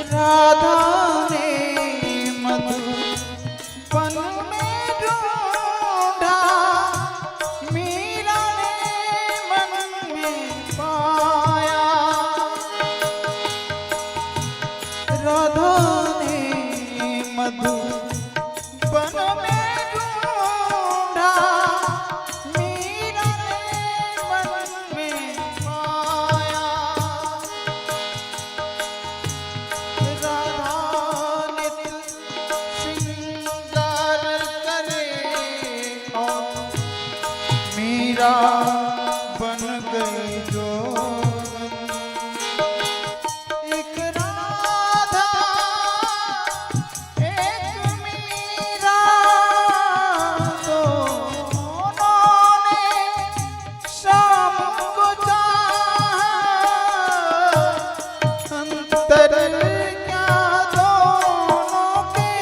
राधा ने मधुबन में ढूंढा, मीरा ने मन में पाया। राधा ने मधुबन में ढूंढा, मीरा ने मन में पाया। राधा नित श्रृंगार करे और मीरा बन गई जोगन। एक राधा, एक मीरा, दोनों ने श्याम को चाहा। अंतर क्या दोनों के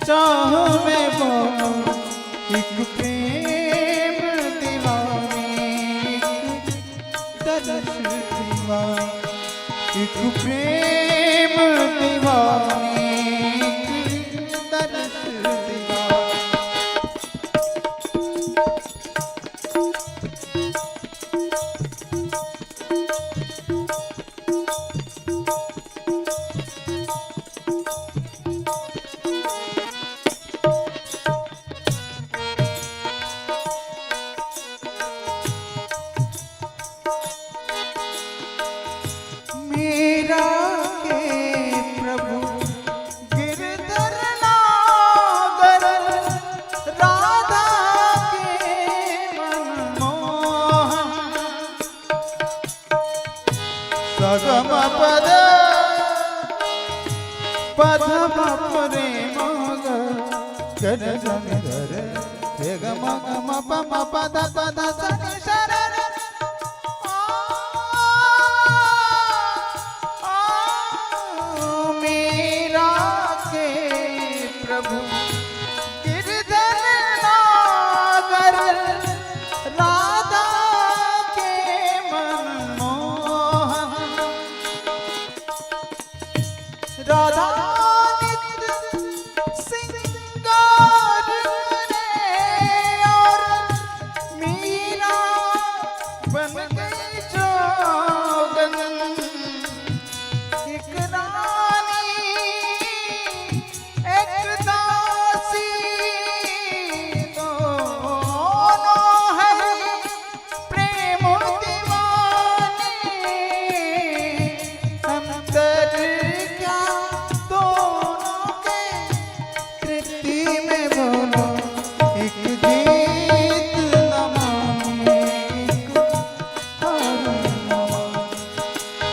चाह में, बोलो। एक प्रेम दीवानी, एक दरस दीवानी, एक प्रेम दीवानी, एक दरस दीवानी। मीरा के प्रभु गिरधर नागर, राधा के मनमोहन। सगम पद पदम प्रेम ग, गद सनि धर, रे ग म ग म प म प ध प ध स नि स र र। आ, आ, मीरा के प्रभु गिरधर नागर, राधा के मनमोहन। राधा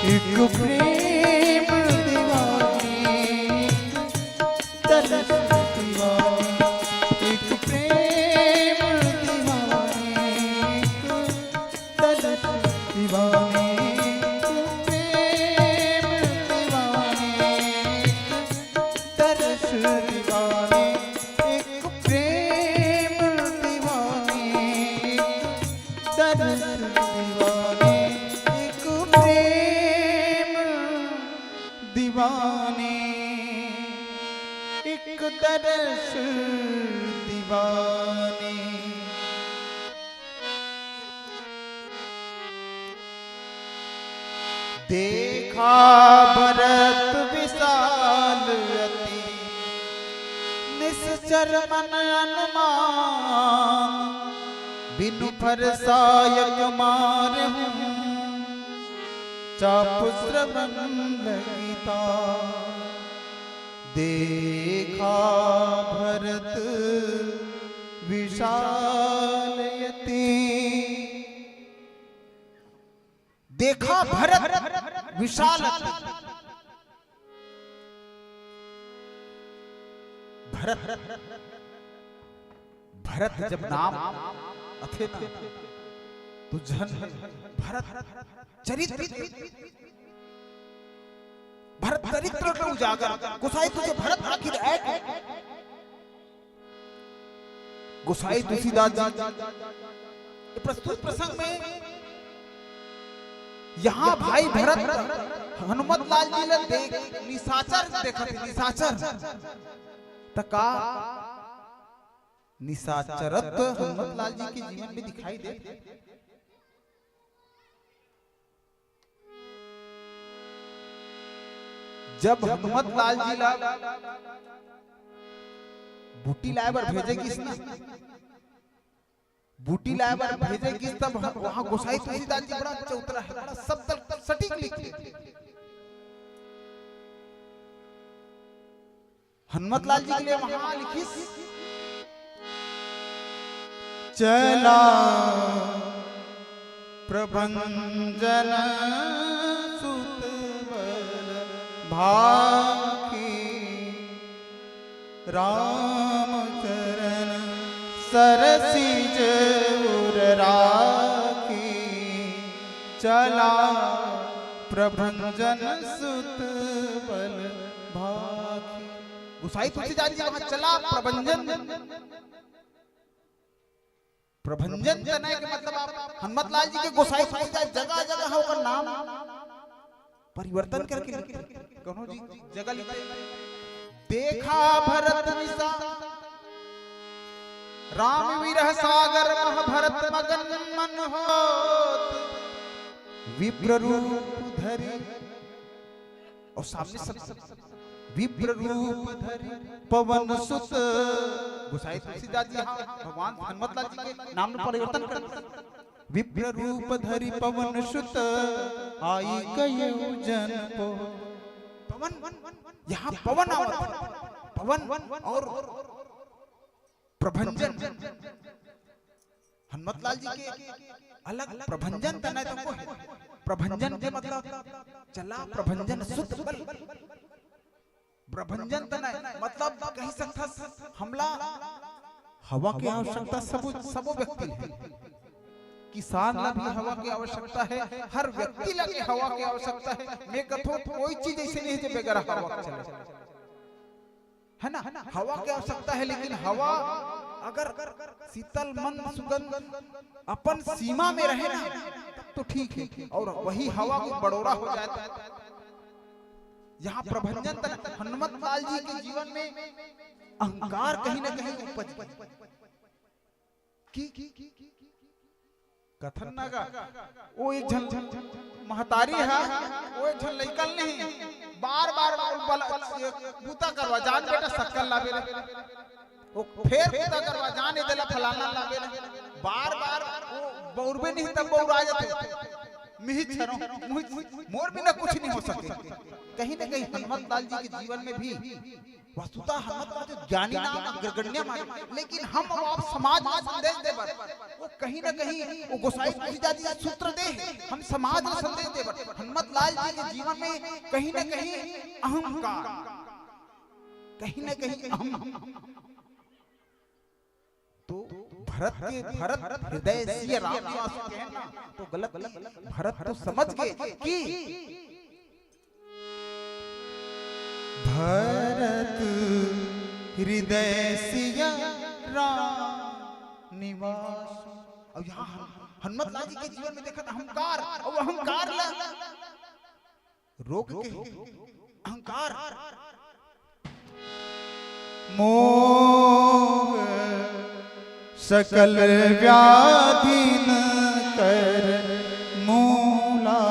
एक प्रेम दीवाने, एक तरस दीवाने, एक प्रेम दीवाने, एक तरस दीवाने, एक प्रेम दीवाने, एक तरस दीवाने, एक प्रेम दीवाने, एक तरस दीवाने, एक प्रेम दीवाने, एक तरस दीवाने। देखा भरत विशाल अति, निश्चर मन अनुमान, बिनु फरसायक मारहूँ, चाप श्रवण लगिता। देखा भरत विशाल अति। देखा भरत विशाल अति। भरत, भरत जब नाम आथे ना, तो झन भरत चरित्र, भरत चरित्र के उजागर। गोसाई तुझे भरत आखिर है। गोसाई तुलसीदास जी ये प्रस्तुत प्रसंग में यहाँ भाई भरत हनुमत लाल जी ला देख निशाचर देखत हे, निशाचर। त का निशाचरत हनुमत लाल जी के जीवन में दिखाई दे? जब हनुमत लाल जी ला बूटी लाए बर भेजे गिस ना, बूटी लाए बर भेजे गिस, तब ह-, वहाँ गोसाई तुलसीदास जी बड़ा चौतरा है, बड़ा शब्द सटीक लिखे। हनुमत लाल जी के लिए वहाँ लिखिस, चला प्रभंजन सुत बल भाखी, रामचरण सरसिज उर राखी, चला प्रभंजन सुत बल भाखी। गोसाई तुलसीदास जी वहाँ चला प्रभंजन, प्रभंजन तनय के मतलब आप हनुमत लाल जी के गोसाई तुलसीदास जगह जगह है ओकर नाम परिवर्तन करके लिखथे। कोनो जी जगह लिखथे, देखा भरत विशाल, राम विरह सागर मह भरत मगन मन होत, विप्र रूप धरी, और सामने सब विप्र रूप धरी पवन सुत। गोसाई तुलसीदास जी यहाँ भगवान हनुमत लाल जी के नाम में परिवर्तन कर, विप्र रूप धरी पवन सुत, आई कयउ जन पो। पवन, यहाँ पवन आवत है। पवन और प्रभंजन। हनुमत लाल जी के अलग प्रभंजन तनय तको है। प्रभंजन के मतलब चला प्रभंजन सुत बल। प्रभंजन तनय मतलब कहि सकथस हमला हवा के आवश्यकता सबो, सबो व्यक्ति है। किसान ला भी हवा के आवश्यकता है, हर व्यक्ति ला के हवा के आवश्यकता है। मैं कथों कोई चीज ऐसे नहीं है जो बगैर हवा के चले, है ना? हवा के आवश्यकता है, लेकिन हवा अगर शीतल मंद सुगंध अपन सीमा में रहे ना, तब तो ठीक है, और वही हवा को बड़ोरा हो जाए तो। यहाँ प्रभंजन तनय हनुमत लाल जी के जीवन में अहंकार कहीं ना कहीं उपज गया। कि कथन ना गा, वो एक झन महतारी हा, वो एक झन लइका ल नहीं, बार बार बला, बूता करवा जान बेटा, शक्कर लाबे रे, वो फेर बूता करवा जान, ए देला फलाना लाबे रे, बार बार वो बउरबे नहीं तब बउरा जाथे। मिहिच हरौं, मुहिच, मोर बिना कुछ नहीं हो सके। कहीं ना कहीं हनुमत लाल जी के जीवन में भी वस्तुतः हनुमत लाल जी ज्ञानी नाम, अग्रगण्य मान, लेकिन हम अउ आप समाज में संदेश दे बर, वो कहीं ना कहीं वो गोसाई तुलसीदास जी सूत्र दे, हम समाज में संदेश दे बर। हनुमत लाल जी के जीवन में कहीं ना कहीं अहंकार, कहीं ना कहीं अहम तो भरत के, भरत हृदय सिया राम निवास कहे ना, तो गलत नहीं। भरत तो समझ गए कि भरत हृदय सिया राम निवास। अब यहाँ हनुमत लाल जी के जीवन में देखत अहंकार, और अहंकार ला रोग के, अहंकार, मोह सकल व्याधिन कर मूला,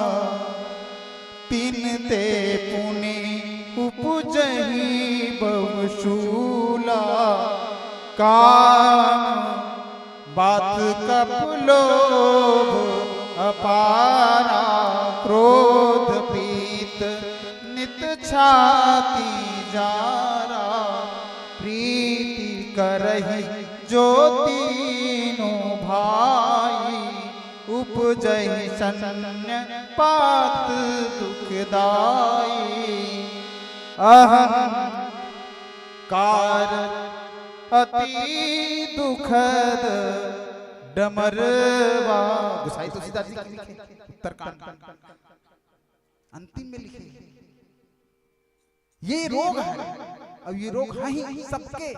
तिनते पुनि उपजही बहुशूला। काम बात कप लोभ अपारा, क्रोध पीत नित छाती जारा। प्रीति करहि जो तीनों भाई, उपजहि सन्य पात दुखदाई। अहंकार अति दुखद डमरवा। गोसाई तुलसीदास जी की लिखे उत्तरकांड अंतिम में लिखे, ये रोग है। अब ये रोग है ही सबके,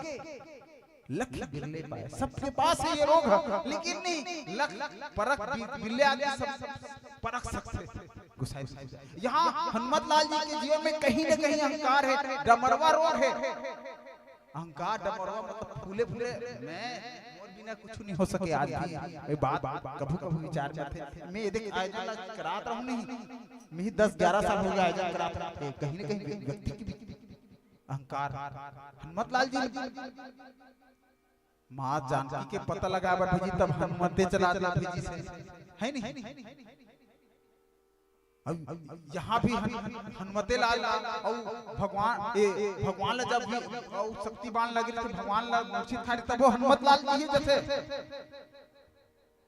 लख बिरले पाए, सबके पास है ये रोग है, लेकिन नहीं लख परख बि-, बिरले आदमी सब परख सकते। गोसाई जी, यहाँ हनुमत लाल जी के जीवन में कहीं ना कहीं अहंकार है, डमरवा रोग है। अहंकार डमरवा मतलब फूले फूले, मैं मोर बिना कुछ नहीं हो सके। आज भी ये बात कभू कभू विचार में आथे। मैं ये देख आयोजन ला करात रहूं नहीं, मैं ही दस ग्यारह साल हो गया आयोजन करात रहूं। कहीं ना कहीं व्य-, व्यक्ति की भी अहंकार। हनुमत लाल जी माँ जानकी के पता लगा बर भेजी, तब हनुमते चला ला भेजी से, है नहीं? अब यहाँ भी हन-, हनुमते लाल ला, अउ भगवान, ए, भगवान ला जब भी, अउ शक्ति बाण लगे तो भगवान ला मूर्छित खाड़ी, तब वो हनुमत लाल जी जैसे,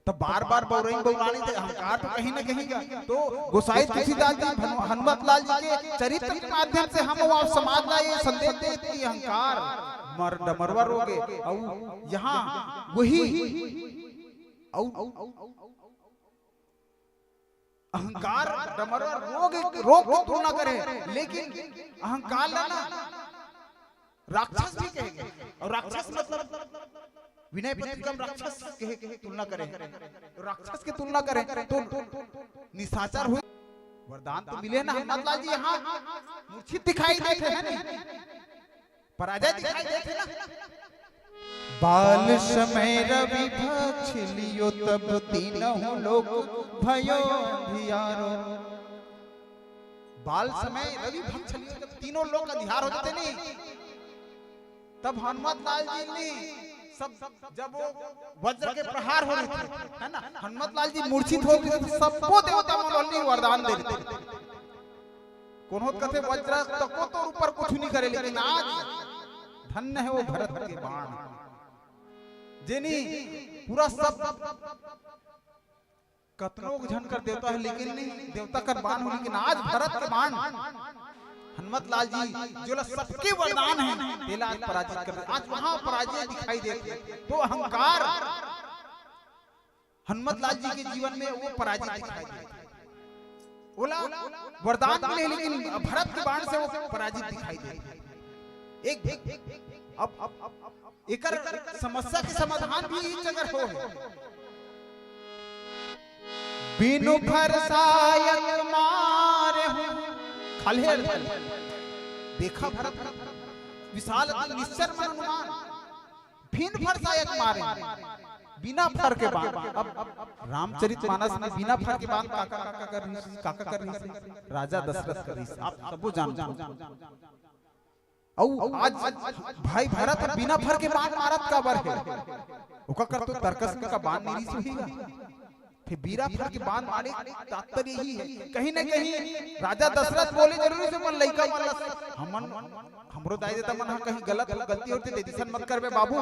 तब बार बार बौराई बौरानी थे, अहंकार तो कहीं ना कहीं का। तो गोसाई तुलसीदास जी हनु-, हनुमत लाल जी के चरित्र के माध्यम से हम वो समाज ला ये संदेश दे कि अहंकार मर डमरवा रोग है। अउ यहाँ वही, अउ अहंकार डमरवा रोग, रोग की तुलना करे, लेकिन अहंकार ला ना राक्षस भी कहेंगे। और राक्षस मतलब विनय पत्रिका में राक्षस कहे, कहे तुलना करे, तो राक्षस की तुलना करे तो निशाचर हुई। वरदान तो मिले ना हनुमत लाल जी, यहाँ मूर्छित दिखाई देते हैं ना, पराजय दिखाई देते ना। बाल समय रवि भक्ष लियो तब तीनों लोक भयो अंधियारो। बाल समय रवि भक्ष लियो, जब तीनों लोक अंधियार हो जाते नहीं, तब हनुमत लाल जी ने सब, जब वो वज्र के प्रहार हो रहे थे, है ना, हनुमत लाल जी मूर्छित हो गए, तो सबको देवता मन वरदान दे रहे थे। कोनो कथे वज्र तको तोर ऊपर कुछ नहीं करे, लेकिन आज धन्य है वो भरत के बाण, जेनी पूरा सब कतनो झन कर देवता है, लेकिन नहीं देवता कर बाण हो, लेकिन आज भरत के बाण हनुमत लाल जी जोला सबके वरदान है, तेला आज पराजित कर दे। आज वहां पराजय दिखाई देते, तो अहंकार हनुमत लाल जी के जीवन में वो पराजित दिखाई देते। ओला वरदान मिले, लेकिन भरत के बाण से वो पराजित दिखाई देते। एक, एक, अब, अब, अब, अब एकर समस्या के समाधान भी इस जगह हो है। बिनु फरसायक मारे हूँ खलेर। देखा भरत, विशाल अति निश्चर मन अनुमान, बिन फरसायक मारे, बिना फर के बाण। अब, अब रामचरित मानस में बिना फर के बाण काका, काका कर रही, काका कर रही, राजा दशरथ कर रही, आप सबो जानते हो। अउ आज भाई भरत ह बिना फर के बाण मारत काबर हे? ओकर कर तो तर्कस का बाण नहीं रिस होही गा। बीना फर के बाण मारे तात्पर्य ही है। कहीं ना कहीं राजा दशरथ बोले जरूरी से अपन लइका मन ला, हमन, हमरो दाई ददा मन ह कहीं गलत, गलती होथे त अइसन मत करबे बाबू,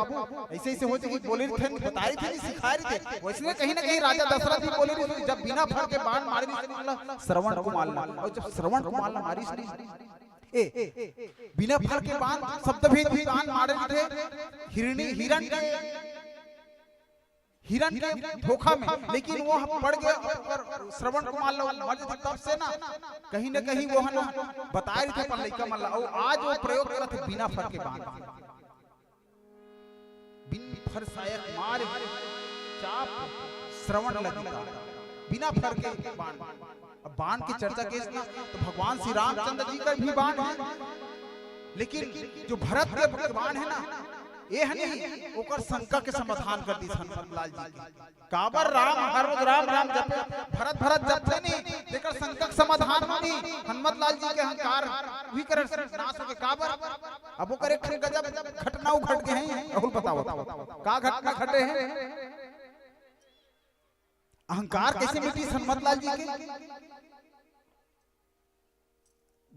अइसे, अइसे होथे कि बोले रहिथे, बताए रहिथे, सिखाए रहिथे। वइसने कहीं ना कहीं राजा दशरथ भी बोले रहिथे, जब बीना फर के बाण मारे रहिथे श्रवण कुमार ला, अउ जब श्रवण कुमार ला मारिस रहिथे, ए, बीना फर के बाण शब्द भेद भी बाण मारे रहिथे, हिरणी, हिरण के हिरण के धोखा में, लेकिन वो ह पड़ गया, ओकर श्रवण कुमार ला मर जथे, तब से ना, कहीं ना कहीं वो ह ना बताए रहिथे अपन लइका मन ला, अउ आज वो प्रयोग करत हे बीना फर के बाण। बिन फर सायक मारे चाप श्रवण लगिता, बीना फर के बाण। अब बाण के चर्चा केस ना, तो भगवान श्री रामचंद्र जी का भी बाण है, लेकिन जो भरत के बाण है ना, ये ह नहीं, ओकर शंका के समाधान कर दिस हनुमत लाल जी के। काबर राम, हर रोज राम राम जपे, भरत भरत जपथे नहीं, तेकर शंका के समाधान होही, हनुमत लाल जी के अहंकार उही करे नाश होगे। काबर? अब ओकर एक ठन गजब घटना घट गे हे, राहुल बताओ, का घटना घटे हे? अहंकार कैसे मिटिस हनुमत लाल जी के?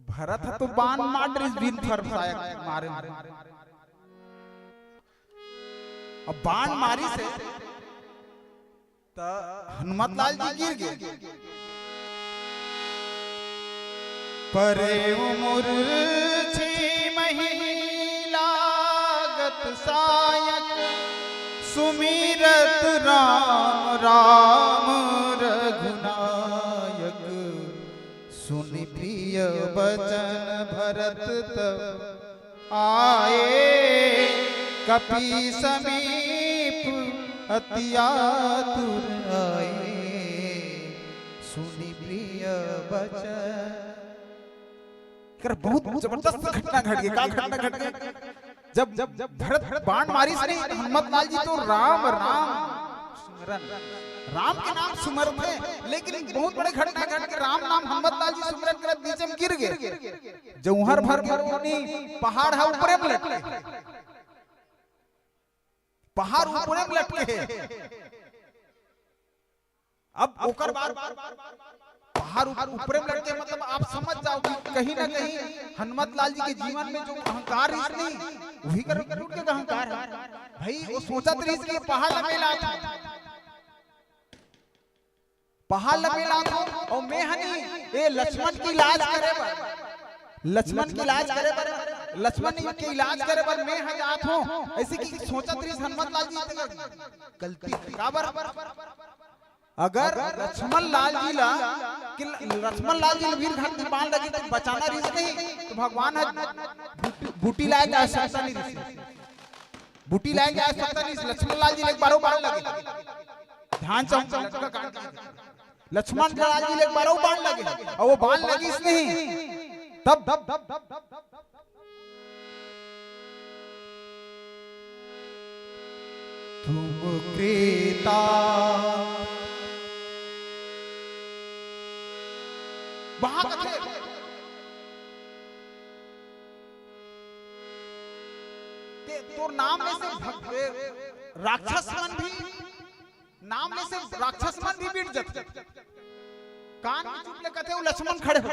भरत ह तो बाण मार डरिस, बिन फर सायक मारे। अब बाण मारिस हे, त हनुमत लाल जी गिर गे। परे मुरझी मही लागत सायक, सुमिरत राम राम रघुनायक। सुनि प्रिय बचन भरत तब आए, कपि समीप अति आतुर आए, सुनि प्रिय बचन। एकर बहुत जबरदस्त घटना घट गे। का घटना घट गे? जब, जब भरत बाण मारिस नहीं, तो हनुमत लाल जी तो राम, राम सुमरन, राम के नाम सुमरथे, लेकिन बहुत बड़े घटना घट गे। राम नाम हनुमत लाल जी सुमरन करत नीचे में गिर गे। जौहर भर के ओनी पहाड़ ह ऊपरे में लटके, पहाड़ ऊपरे में लटके हे। अब ओकर बाद पहाड़ ऊपर, ऊपरे में लटके, मतलब आप समझ जाओ कि कहीं ना कहीं हनुमत लाल जी के जीवन में जो अहंकार रिहिस नहीं, वही कर टूट के अहंकार हे। भाई, वो सोचत रिहिस कि ये पहाड़ ल मैं लात हूँ, पहाड़ ल मैं लात हूँ, अउ मैं ह नहीं, ये लक्ष्मण के इलाज करे बर, लक्ष्मण के इलाज करे बर, लक्ष्मण के इलाज करे बर मैं ह जात हूँ। अइसे कि सोचत रिहिस हनुमत लाल जी, गलती काबर? अगर लक्ष्मण लाल जी ला, कि ल-, लक्ष्मण लाल जी ला वीर घात में बाण लगे तो बचाना रिहिस नहीं, तो भगवान ह बूटी, बूटी लाए के आवश्यकता नहीं रिहिस। बूटी लाए के आवश्यकता नहीं रिहिस। लक्ष्मण लाल जी ला एक बारो बाण लगे। ध्यान चौक लटका कांड के। लक्ष्मण लाल जी ला एक बारो बाण लगे, अउ वो बाण लगिस नहीं। तब, तब, तब, तब, तब, तब, तब, तुम कृता। वहां कथे, ते, तोर नाम में से भग-, ए, राक्षस मन भी, नाम में से राक्षस मन भी मिट जाते। कान में चुप ले कथे, वो लक्ष्मण खड़े हो।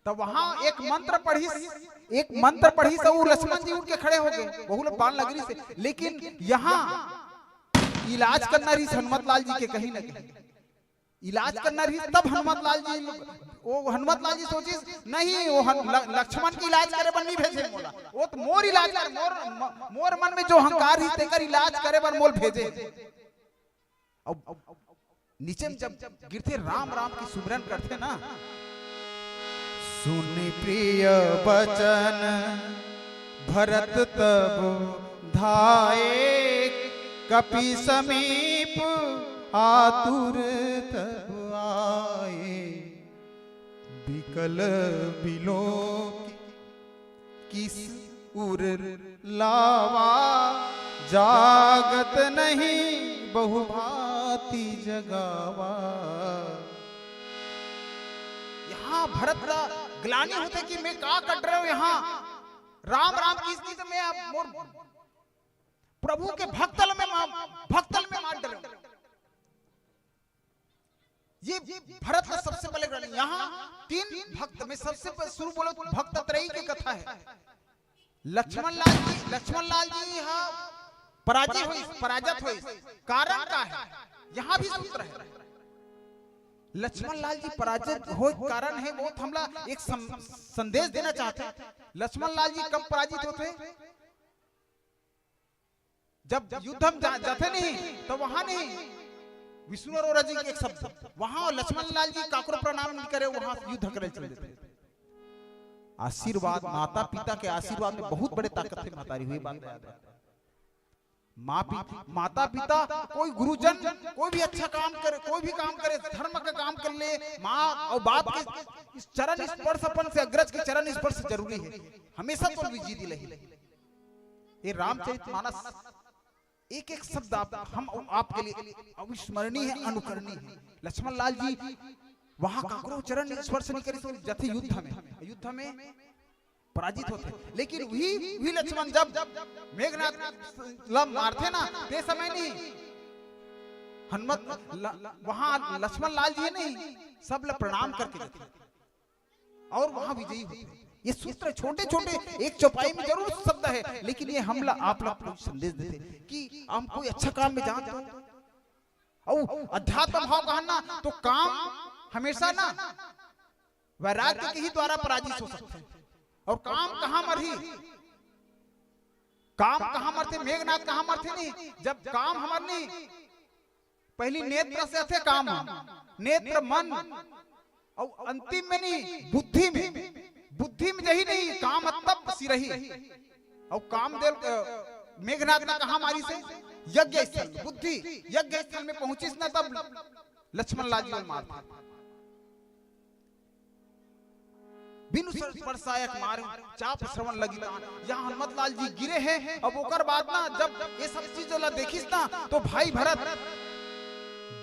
तब वहां एक मंत्र पढ़िस, एक मंत्र पढ़िस, अउ लक्ष्मण जी उठ के खड़े हो गए, वहू ला बाण लग रहिस हे। लेकिन यहाँ इलाज करना रहिस हनुमत लाल जी के कहीं ना कहीं, इलाज करना रहिस, तब हनुमत लाल जी, वो हनुमत लाल जी सोचिस, नहीं, वो हन-, ल-, लक्ष्मण के इलाज करे बर नहीं भेजे मोला, वो तो मोर इलाज कर, मोर, म-, मोर मन में जो अहंकार रहिस, तेकर इलाज करे बर मोल भेजे। अब नीचे में जब गिरथे, राम राम के सुमिरन करथे ना, सुनि प्रिय बचन भरत तब धाए, कपि समीप आतुर तब आए। बिकल बिलोकि किस उर लावा, जागत नहीं बहुभांति जगावा। यहाँ भरत ला ग्लानि होथे कि मैं का कर रहे हो यहाँ, राम राम किस नहीं तो मैं अब मोर प्रभु के भक्तल में मा-, भक्तल में मार डरे। ये भरत ला सबसे पहले ग्रहण, यहाँ तीन भक्त में सबसे पहले शुरू बोलो तो भक्त त्रयी के कथा है। लक्ष्मण लाल जी, लक्ष्मण लाल जी हा पराजित होइस, पराजित होइस। कारण का है? यहाँ भी सूत्र है। लक्ष्मण लाल जी पराजित होय कारण है, वो हमला एक सम-, संदेश देना चाहते हैं। लक्ष्मण लाल जी कब पराजित होते? जब युद्ध में जा, जाते नहीं तो वहां नहीं, विष्णु अरोरा जी के एक शब्द, वहां लक्ष्मण लाल जी काकरो प्रणाम नहीं करे, वहां युद्ध करे चले जाते। आशीर्वाद, माता पिता के आशीर्वाद में बहुत बड़े ताकत है महतारी, हुई बात याद है। माँ पि-, माता पिता, कोई गुरुजन, कोई भी अच्छा काम करे, कोई भी काम करे, धर्म का काम कर ले, माँ और बाप के इस चरण स्पर्श अपन से, अग्रज के चरण स्पर्श जरूरी है। हमेशा तो विजय दिले है। ये रामचरित मानस एक एक शब्द आप, हम आपके लिए अविस्मरणीय है, अनुकरणीय है। लक्ष्मण लाल जी वहां काकरो चरण स्पर्श नहीं करिस, जथे युद्ध में, युद्ध में पराजित होते। लेकिन वही, वही लक्ष्मण जब मेघनाथ ला मारथे ना, ते समय नहीं, हनुमत ल-, वहां लक्ष्मण लाल जी नहीं, सब ला प्रणाम करके जाथे और वहां विजयी होते। ये सूत्र छोटे छोटे एक चौपाई में जरूर शब्द है, लेकिन ये हमला, आप ला कोई संदेश देते कि हम कोई अच्छा काम में जान तो। और अध्यात्म भाव कहन ना तो काम हमेशा ना वैराग्य के ही द्वारा पराजित हो सकते हैं। और काम कहाँ मरही? काम कहाँ मरथे? मेघनाथ कहाँ मरथे? नहीं, जब काम हमर नहीं, पहली नेत्र से थे काम, नेत्र, मन, और अंतिम में नहीं, बुद्धि में, बुद्धि में जही नहीं, काम तब सिरही। और काम देव, अ, मेघनाथ ना कहाँ मारिस? यज्ञ स्थल, बुद्धि यज्ञ स्थल में पहुंचिस ना, तब लक्ष्मण लाल जी मार दिस। बिनु सर-, परसायक मारे चाप श्रवण लगी तान। यहाँ हनुमत लाल जी गिरे हैं। अब ओकर बाद ना, जब ये सब चीज ला देखिस ना, तो भाई भरत,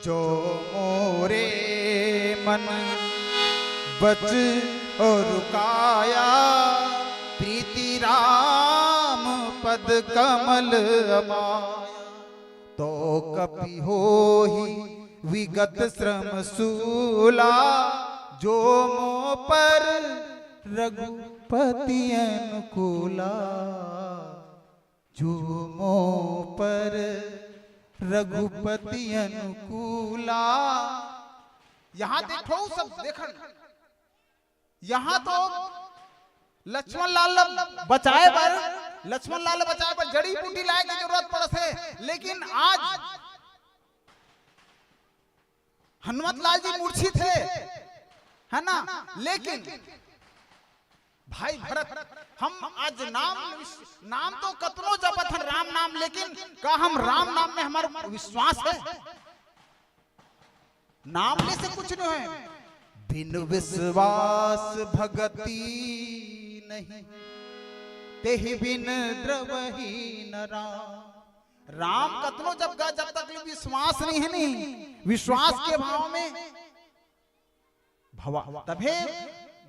जो मोरे मन बच और काया, प्रीति राम पद कमल अमाया। तो कपि होहि विगत श्रम सूला, जो मो पर रघुपति अनुकूला, जो मो पर रघुपति अनुकूला। यहाँ देखो सब देखन, यहाँ तो लक्ष्मण लाल ला बचाए बर, लक्ष्मण लाल ला बचाए बर जड़ी बूटी लाए के जरूरत पड़त हे, लेकिन आज हनुमत लाल जी मूर्छित हे, है ना? लेकिन भाई भरत, हम आज नाम, नाम तो कतनो जपत हन राम नाम, लेकिन का हम राम नाम में हमारा विश्वास है? नाम ले से कुछ नहीं है। बिन विश्वास भगति नहीं, तेहि बिन द्रवहीन राम। राम कतनो जप गा, जब तक ले विश्वास नहीं है, नहीं विश्वास के भाव में भवा-, तभे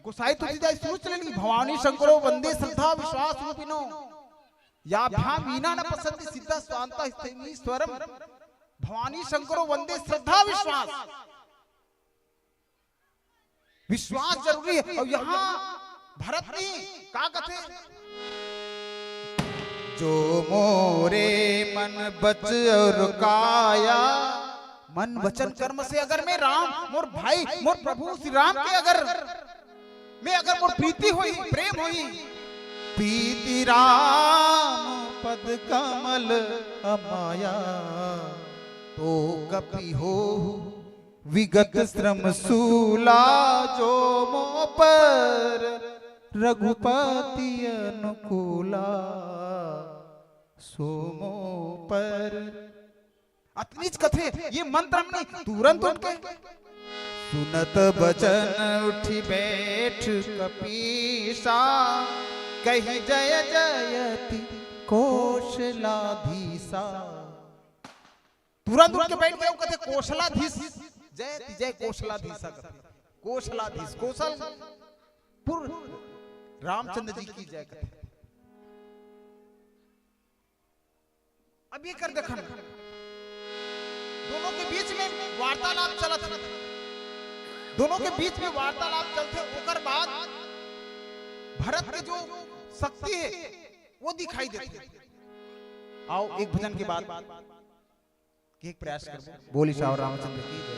गोसाई तुलसीदास सोच लेनी, भवानी शंकरो वंदे श्रद्धा विश्वास रूपिणो, याभ्याम वीणा न पसंती सिद्धा स्वांता स्थैमी स्वरम। भवानी शंकरो वंदे श्रद्धा विश्वास, विश्वास जरूरी है। और यहाँ भरत नहीं, का कथे? जो मोरे मन बच और काया, मन वचन कर्म से अगर मैं राम, मोर भाई, मोर प्रभु श्री राम के अगर मैं अगर मोर प्रीति होई, प्रेम होई, प्रीति राम पद कमल अमाया, तो कपि हो विगत श्रम सूला, जो मो पर रघुपति अनुकूला, सो मो पर। अतनीच कथे, ये मंत्र में नहीं, तुरंत उठ के सुनत बचन उठि बैठ कपीसा, कहि जय जयति कोसलाधीसा। तुरंत उठ के बैठ गए, वो कहते, "कोसलाधीश, जय, जय कोसलाधीश," कहते। कोसलाधीश, कोसलपुर रामचंद्र जी की जय कहते। अब ये कर देखन, दोनों के बीच में वार्तालाप चलत हे। दोनों के बीच में वार्तालाप चलथे, ओकर बाद भरत के जो शक्ति हे, वो दिखाई देथे। आओ, एक भजन के बाद के एक प्रयास करबो। बोली साहब रामचंद्र की जय।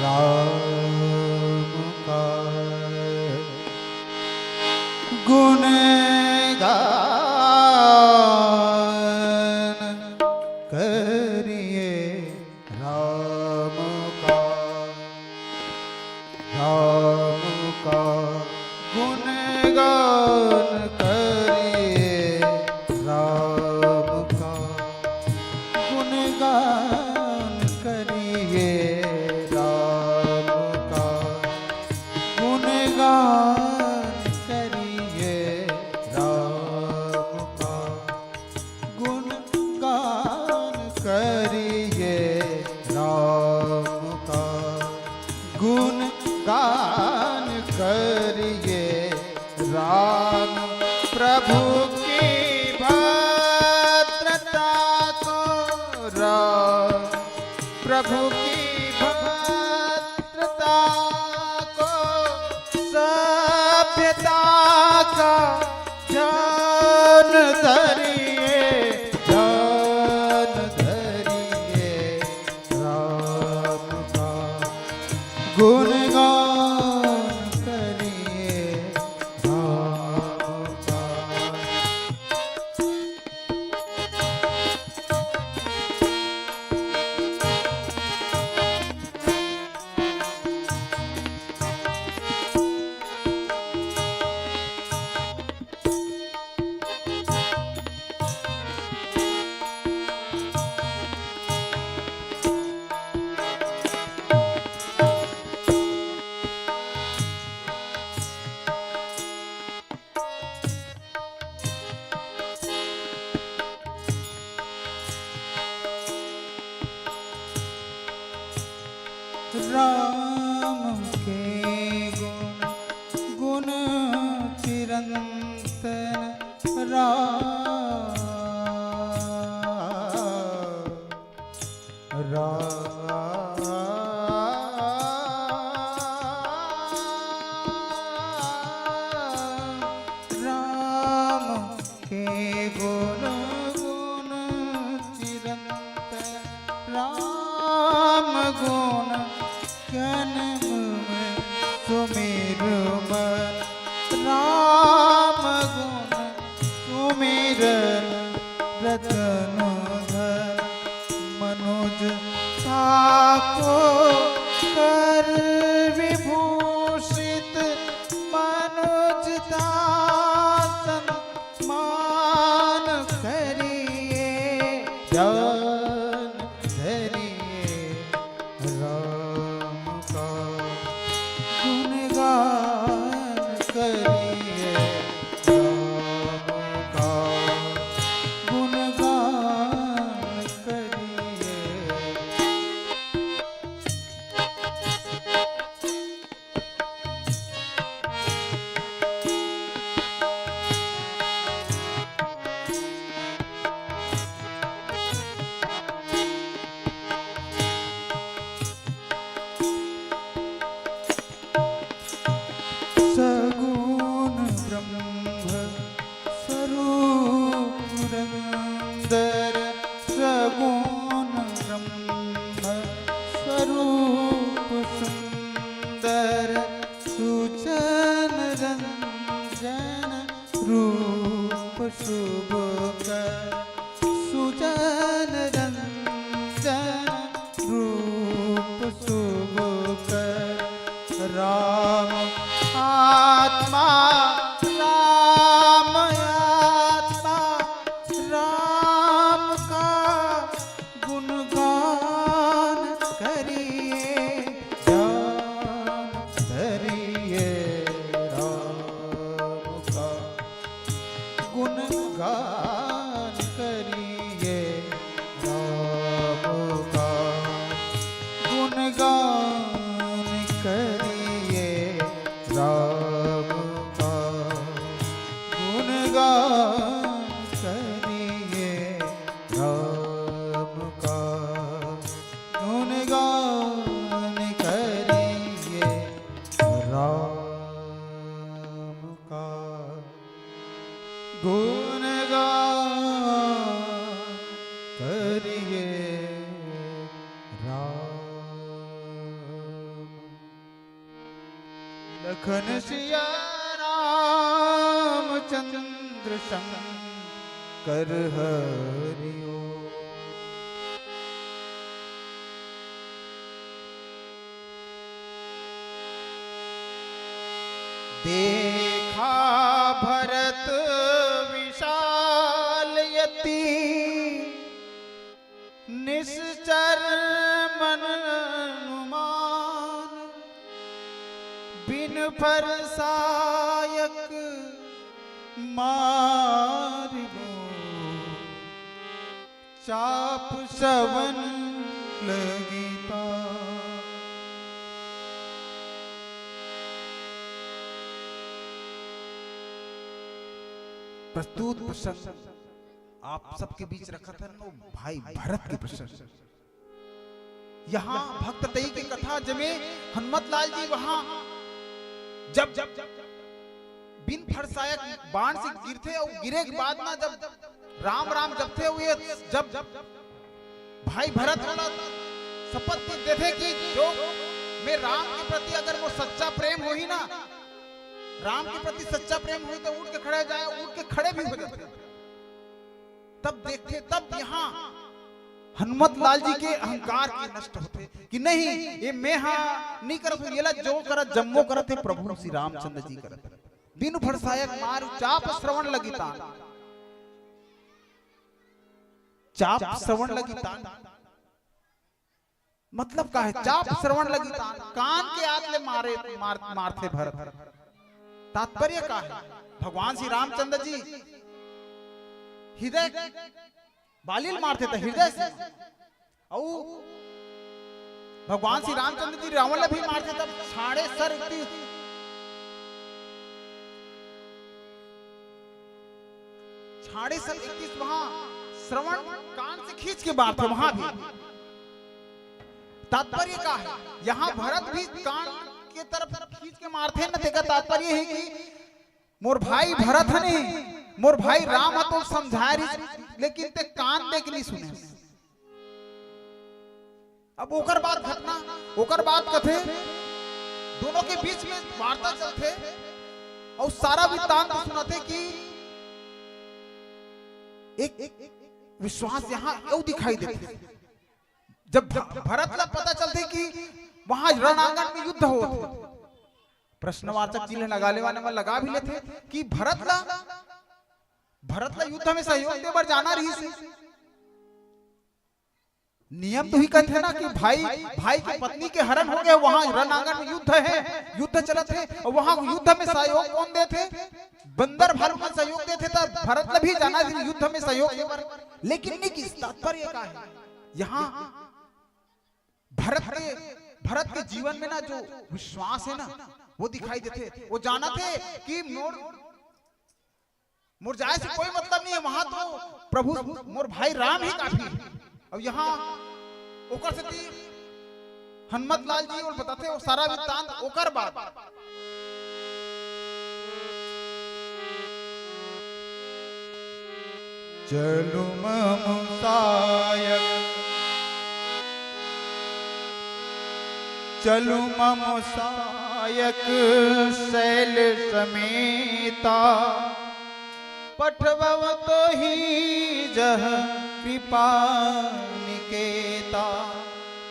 राम का गुण गान करिए, राम का, राम का गुणगान करिए, राम का गुणगान करिए, राम का गुणगान करिए, राम का गुणगान करिए, राम का गुणगान करिए। राम प्रभु की भद्रता को, राम प्रभु की भद्रता को, सभ्यता का ध्यान धरिए, ध्यान धरिए, राम का गुणगान करिए, राम का। राम के गुण, गुण चिरंतन राम। राम, राम के गुण, गुण चिरंतन राम गुण जन्म में सुमिर मन राम गुण सुमिरन रतन धन मनुज ताको कर विभूषित मनुज तासन मान करिए ध्यान धरिए राम का गुणगान करिए राम का गुणगान राम आत्मा, राम आत्मा, राम का गुणगान करिए, ध्यान धरिए, राम का गुणगान करिए, राम का गुणगान करिए, राम का गुणगान करिए, राम का गुणगान करिए, राम का गुणगान करिए, राम। लखन सिया रामचंद्र शंकर हरि ओम। देखा भरत विशाल यति, निश्चर मन अनुमान, बिन फरसायक मारिबो चाप सवन लगिता। प्रस्तुत प्रसंग आप सबके बीच रखत हन वो भाई भरत के प्रसंग। यहाँ भक्त तई के कथा, जमे हनुमत लाल जी वहाँ जब, जब, जब बिन फरसायक बाण से गिरथे अउ गिरे के बाद ना जब राम राम जपथे हुए, जब भाई भरत वाला शपथ भी देथे कि जो मैं राम के प्रति अगर वो सच्चा प्रेम होही ना, राम के प्रति सच्चा प्रेम होही तो उठ के खड़े जाए, उठ के खड़े भी हो जाथे। तब देखथे, तब यहाँ हनुमत लाल जी के अहंकार के नष्ट होथे कि नहीं, ये मैं हा नहीं करत हूँ, ये ला जो करत, जम्मो करत हे प्रभु श्री रामचंद्र जी करत हे। बिनु फरसायक मार चाप श्रवण लगी तान, चाप श्रवण लगी तान। मतलब का है? चाप श्रवण लगी तान, कान के आत ले मारे, मार, मारथे भरत। तात्पर्य का है? भगवान श्री रामचंद्र जी हृदय बाली ल मारथे त हृदय से, अउ भगवान श्री रामचंद्र जी रावण ल भी मारथे तब छाड़े सर इकतीस, छाड़े सर इकतीस वहां श्रवण कान से खींच के मारथे वहां भी। तात्पर्य का है? यहाँ भरत भी कान के तरफ खींच के मारथे न, तेकर तात्पर्य है कि मोर भाई भरत ह नहीं, मोर भाई राम ह तो समझाय रहिस, लेकिन ते कान दे के नहीं सुने। अब ओकर बाद घटना, ओकर बाद कथे, दोनों के बीच में वार्ता चलथे अउ सारा वृत्तांत सुनाथे कि एक, एक विश्वास यहाँ अउ दिखाई देथे। जब भ-, भरत ला पता चलथे कि वहां रणांगण में युद्ध होत हे, प्रश्नवाचक चिन्ह लगा लेवाने में लगा भी लेथे कि भरत ला, भरत ला युद्ध में सहयोग दे बर जाना रहिस हे। नियम तो ही कहथे ना कि भाई, भाई के पत्नी के हरण हो गया, वहां रणांगण में युद्ध है, युद्ध चलत हे, अउ वहां युद्ध में सहयोग कोन देथे? बंदर भालू मन सहयोग देथे, त भरत ला भी जाना रहिस युद्ध में सहयोग दे बर, लेकिन नहीं किस। तात्पर्य का है यहाँ? भरत के, भरत के जीवन में ना जो विश्वास है ना, वो दिखाई देथे। वो जानथे कि मोर, मोर जाए से कोई मतलब नहीं है, वहां तो प्रभु मोर भाई राम ही काफी है। अब यहाँ ओकर सेती हनुमत लाल जी ओला बताथे वो सारा वृत्तांत। ओकर बाद चलु मम सायक, चलु मम सायक सैल समेता, पठवव तोहि जह कृपा निकेता।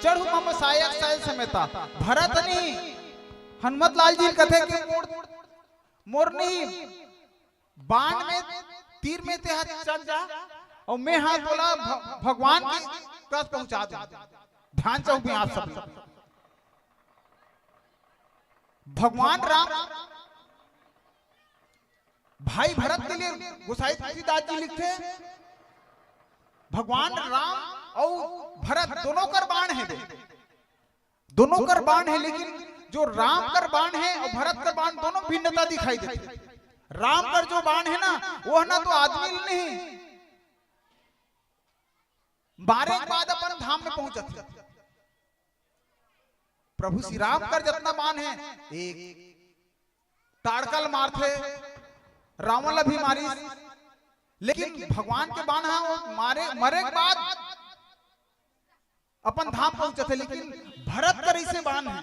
चढ़ु मम सायक सैल समेता, भरत नहीं, हनुमत लाल जी कथे कि मोर, मोर नहीं, बाण में, तीर में ते हा चल जा, अउ मैं हा तोला भ-, भगवान के कस पहुंचा दूं। ध्यान चाहूं मैं आप सब। भगवान राम भाई भरत के लिए गोसाई तुलसीदास जी लिखथे, भगवान राम अउ भरत दोनों कर बाण हे दे, दोनों कर बाण हे, लेकिन जो राम कर बाण हे अउ भरत कर बाण, दोनों भिन्नता दिखाई देथे। राम कर जो बाण हे ना, वो ना तो आदमी नहीं, मारे के बाद अपन धाम में पहुंचत हे। प्रभु श्री राम कर जतना बाण हे, एक ताड़का ल मारथे, रावण ला भी मारिस, लेकिन भगवान के बाण हा वो मारे, मरे के बाद अपन धाम पहुंचथे, लेकिन भरत कर अइसे बाण हे।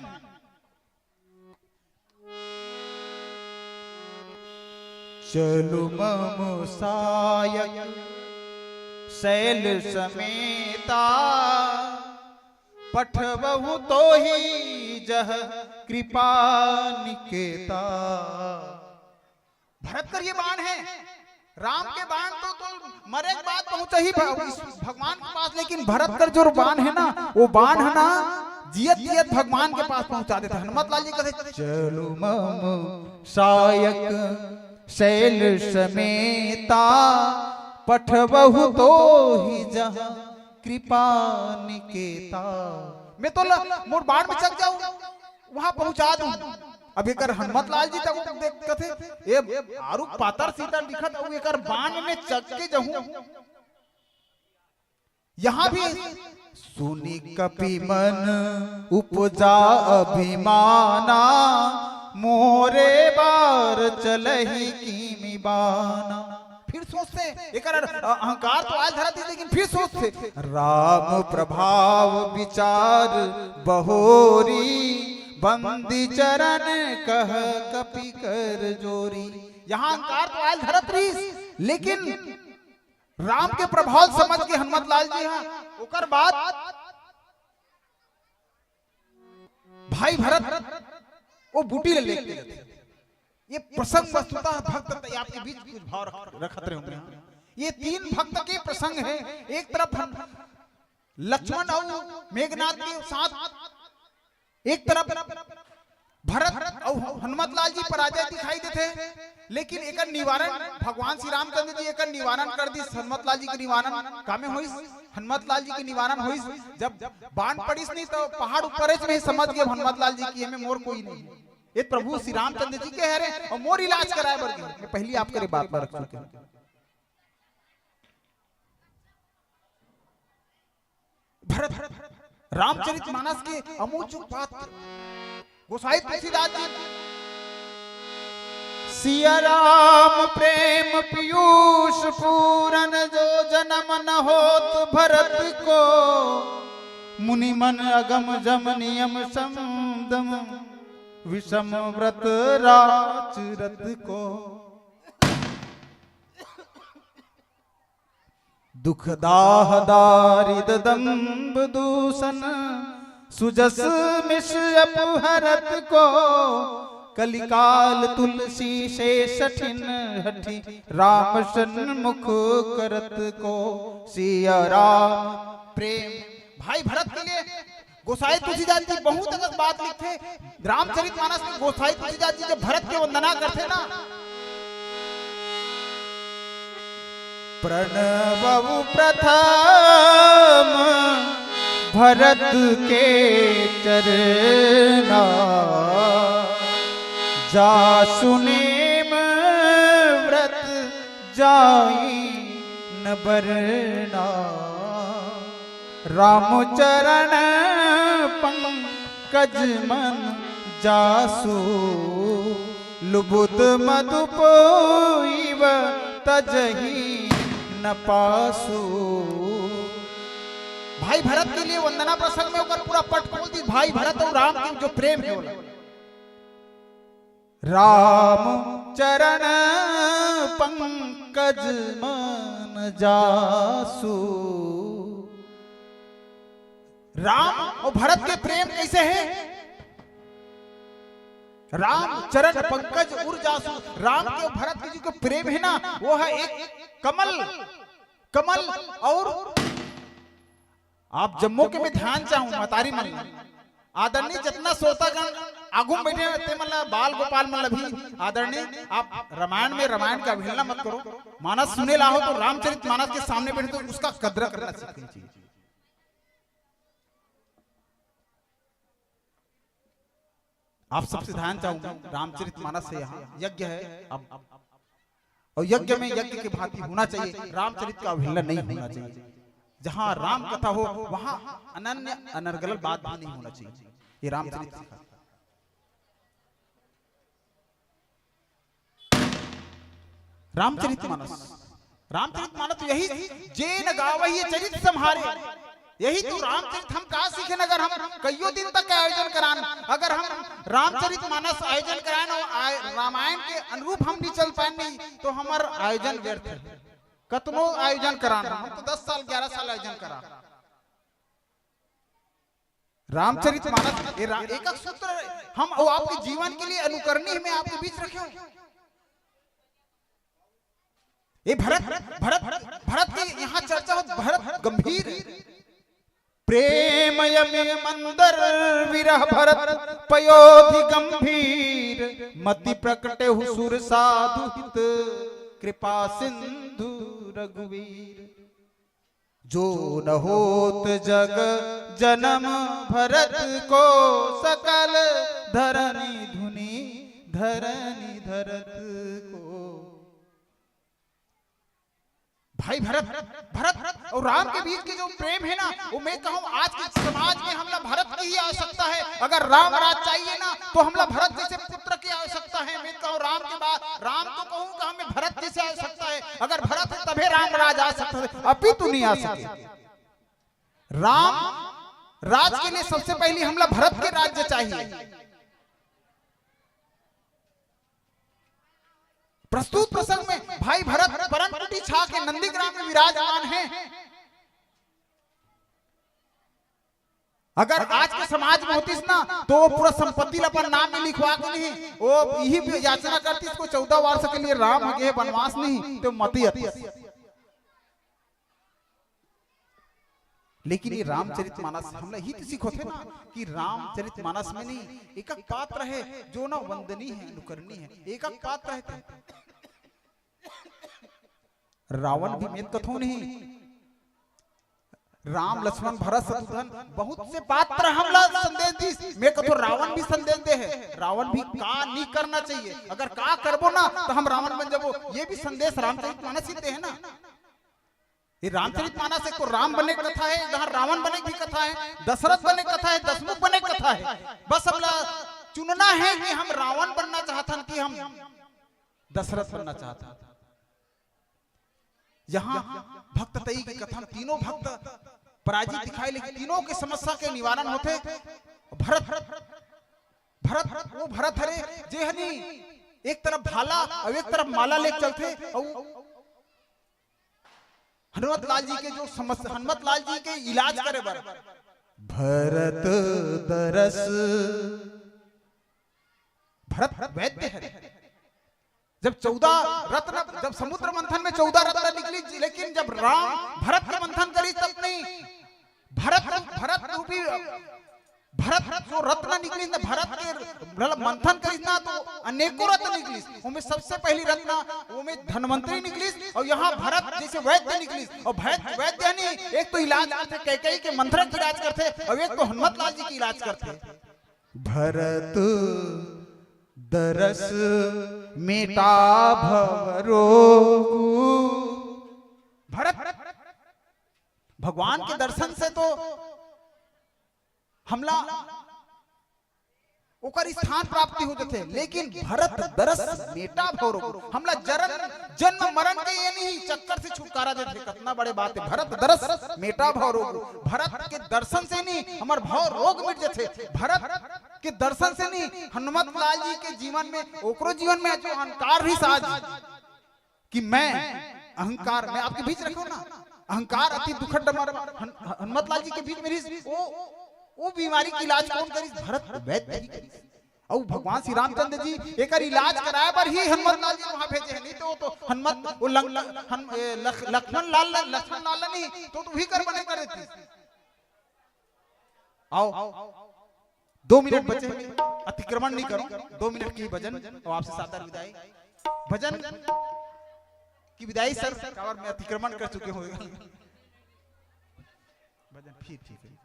चलु मम सायक सैल समेता, पठबहु तोहि जह कृपा निकेता। भरत कर ये बाण हे, राम के बाण तो, तो मरे के बाद पहुंचही भ-, भगवान के पास, लेकिन भरत कर जो बाण हे ना, वो बाण हे ना, जियत जियत भगवान के पास पहुंचा देथे। हनुमत लाल जी कथे, चलु मम सायक सैल समेता, पठबहु तोहि जहाँ कृपा निकेता। मैं तो ल-, मोर बाण में चल जाऊं, वहां पहुंचा दूं। अब एकर हनुमत लाल जी तक देख कथे, ए आरुग पातर सीतर दिखत, अउ एकर बाण में चघ के जहूं। यहां भी सुनि कपि मन उपजा अभिमाना, मोरे बार चलहि किमि बाना। फिर सोचथे, एकर अ-, अहंकार तो आयल धरत हे, लेकिन फिर सोचथे, राम प्रभाव विचार बहोरी, बंदी चरण कह कपि कर जोरी। यहां अहंकार तो आयल धरत रहिस, लेकिन राम के प्रभाव समझ के हनुमत लाल जी हा, ओकर बाद भाई भरत वो बूटी ले लेके जाथे। ये प्रसंग वस्तुतः भक्त त-, आपके बीच कुछ भाव रख-, रखत रहे होंगे। ये तीन भक्त के प्रसंग हे। एक तरफ हम लक्ष्मण अउ मेघनाथ के साथ, एक तरफ भरत अउ हनुमत लाल जी पराजय दिखाई देथे, लेकिन एकर निवारण भगवान श्री रामचंद्र जी एकर निवारण कर दिस। हनुमत लाल जी के निवारण कामे होइस, हनुमत लाल जी के निवारण होइस। जब बाण पड़िस नहीं तो पहाड़ ऊपर में समझ गए हनुमत लाल जी की एमे मोर कोई नहीं, ये प्रभु श्री रामचंद्र जी के हरे अउ मोर इलाज कराए बर गे। मैं पहली आप करे बात ला रख चुके हूं। भरत, रामचरित मानस के अमूचुक पात्र गोसाई तुलसीदास जी। सिया राम प्रेम पीयूष पूरन, जो जन्म न होत भरत को। मुनि मन अगम जम नियम समदम, विषम व्रत राच रत को। दुख दाह दारिद दंभ दूषण, सुजस मिष अपहरत को। कलिकाल तुलसी शेष ठिन हठि, राम सन्मुख करत को। सिया राम प्रेम। भाई भरत के लिए गोसाई तुलसीदास जी बहुत अलग बात लिखथे। रामचरित मानस में गोसाई तुलसीदास जी जब भरत के वंदना करथे ना, प्रणवउ प्रथम भरत के चरना, जासु नेम व्रत जाई न बरना। राम चरण पंकज मन जासु, लुबुद मधुप इव तजहि न पासु। भाई भरत के लिए वंदना प्रसंग में ओकर पूरा पट खोल दी। भाई भरत अउ राम के जो प्रेम हे ओला। राम चरण पंकज मन जासु। राम अउ भरत के प्रेम कइसे हे? राम चरण पंकज उर जासु। राम के अउ भरत के जो के प्रेम हे ना, वो हे एक कमल, कमल। अउ आप जम्मो के मैं ध्यान चाहूं, मतारी मन ला, आदरणीय जतना श्रोतागण आगू में बैठे हे, ते मन ला, बाल गोपाल मन ला भी, आदरणीय, आप रामायण में रामायण के अवहेलना मत करो। मानस सुने ला हो तो रामचरित मानस के सामने बैठे तो उसका कद्र करना सीखना चाहिए। आप सबसे ध्यान चाहूंगा, रामचरित मानस हे, यहाँ यज्ञ हे। अब, अउ यज्ञ में यज्ञ के भांति होना चाहिए, रामचरित का अवहेलना नहीं होना चाहिए। जहां राम कथा हो, वहां अनन्य अनर्गल बात भी नहीं होना चाहिए। ये रामचरित सिखाता है। रामचरित मानस, रामचरित मानस तो यही, "जेन गावही चरित सम्हारे।" यही तो रामचरित हम का सीखेन? अगर हम कइयो दिन तक आयोजन करान, अगर हम रामचरित मानस आयोजन करान अउ आय-, रामायण के अनुरूप हम नहीं चल पाएन नहीं, तो हमर आयोजन व्यर्थ हे। कतनो आयोजन करान, हम तो दस साल, ग्यारह साल आयोजन करान। रामचरित मानस, ये रा-, एक, एक सूत्र हम, वो आपके जीवन के लिए अनुकरणीय, मैं आपके बीच रखे हूं। ये भरत, भरत, भरत के यहाँ चर्चा हो, भरत गंभीर हे। प्रेम अमिय मंदर विरह भरत पयोधि गंभीर। मति प्रकटेहु सुर साधु हित कृपा सिंधु रघुवीर। जो न होत जग जन्म भरत को, सकल धरनी धुनी धरनी धरत को। भाई भरत, भरत अउ राम के बीच के जो प्रेम हे ना, वो मैं कहूं आज के समाज में हमला भरत की ही आवश्यकता हे। अगर राम राज चाहिए ना, तो हमला भरत जैसे पुत्र की आवश्यकता हे। मैं कहूं राम के बाद, राम तो कहूं कि हमें भरत जैसे आवश्यकता हे। अगर भरत हे तभे राम राज आ सकता हे, अपितु नहीं आ सके। राम राज के लिए सबसे पहली हमला भरत के राज्य चाहिए। प्रस्तुत प्रसंग में भाई भरत परम कुटी छा के नंदीग्राम में विराजमान हे। अगर आज के समाज में होतिस ना, तो वो पूरा संपत्ति ला अपन नाम में लिखवा के नहीं, वो यही याचना करतिस, को चौदह वर्ष के लिए राम हो गए बनवास नहीं, तो मती अतिस। लेकिन ये रामचरित मानस हमला ही तो सिखोथे ना कि रामचरित मानस में नहीं, एक एक पात्र हे जो ना वंदनीय हे, अनुकरणीय हे, एक एक पात्र हे। रावण भी मैं कथों नहीं, राम लक्ष्मण भरत शत्रुघ्न बहुत से पात्र हमला संदेश दिस। मैं कथों रावण भी संदेश दे हे, रावण भी का नहीं करना चाहिए, अगर का करबो ना तो हम रावण बन जाबो, ये भी संदेश रामचरित मानस ही दे हे ना। ये रामचरित मानस एक तो राम बने के कथा हे, इधर रावण बने के भी कथा हे, दशरथ बने के कथा हे, दशमुख बने के कथा हे। बस हमला चुनना हे कि हम रावण बनना चाहथन कि हम दशरथ बनना चाहथन। यहाँ भक्त तई के कथा में तीनों भक्त पराजित दिखाए, लेकिन तीनों के समस्या के निवारण होथे। भरत, भरत वो भरत हरे जेहनी एक तरफ भाला अउ एक तरफ माला लेके चलथे अउ हनुमत लाल जी के जो समस्या, हनुमत लाल जी के इलाज करे बर भरत दरस, भरत वैद्य हरे। जब चौदह रत्न, जब समुद्र मंथन में चौदह रत्न निकली, लेकिन जब राम भरत के मंथन करी तब नहीं, भरत, भरत रूपी भरत जो रत्न निकलिस ना, भरत के मतलब मंथन करिस ना, तो अनेकों रत्न निकलिस। ओमे सबसे पहली रत्न, ओमे धनवंतरी निकलिस, अउ यहाँ भरत जैसे वैद्य निकलिस। अउ वैद्य, वैद्य नहीं, एक तो इलाज करथे, कैकेयी के मंथरा के इलाज करथे, अउ एक तो हनुमत लाल जी के इलाज करथे। भरत दरस मेटा भव रोगु। भरत, भगवान के दर्शन से तो हमला ओकर स्थान प्राप्ति हो जाथे, लेकिन भरत दरस मेटा भव रोग, हमला जरन, जन्म मरण के ये नहीं चक्कर से छुटकारा देथे। कितना बड़े बात हे, भरत दरस मेटा भव रोग। भरत के दर्शन से नहीं हमर भव रोग मिट जाथे। भरत के दर्शन से नहीं, हनुमत लाल जी के जीवन में, ओकरो जीवन में जो अहंकार रहिस आज, कि मैं अहंकार, मैं आपके बीच रखे हूं ना, अहंकार अति दुखद डमर हन-, हनुमत लाल जी के बीच में रहिस, वो, वो बीमारी के इलाज कौन करिस? भरत वैद्य ही करिस। अउ भगवान श्री रामचंद्र जी एकर इलाज कराए बर ही हनुमत लाल जी वहां भेजे हे, नहीं तो, तो हनुमत वो लंक-, हन-, ए, लख-, लक्ष्मण लाल, लक्ष्मण लाल नहीं तो, तो वही कर बने कर देती। आओ, दो मिनट बचे हैं, अतिक्रमण नहीं करो, दो मिनट की भजन, और आपसे सादर विदाई। भजन की विदाई सर, काबर मैं अतिक्रमण कर चुके हूँ। भजन फिर, ठीक है।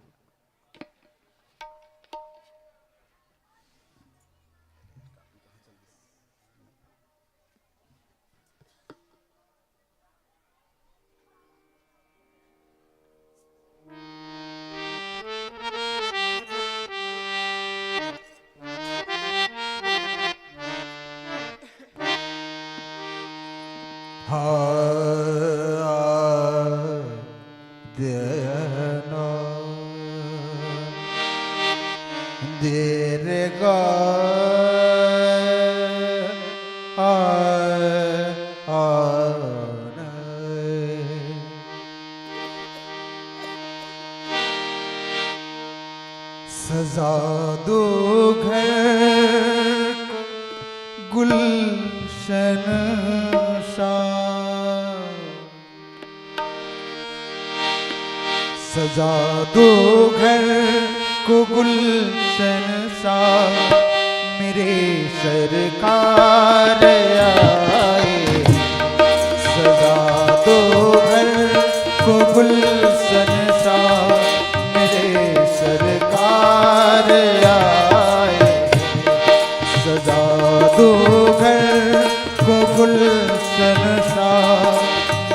सजा दो घर को गुलशन सा, सजा दो घर को गुलशन सा, मेरे सरकार आए। सजा दो घर को गुलशन सा, मेरे सरकार आए। सजा दो घर को गुलशन सा,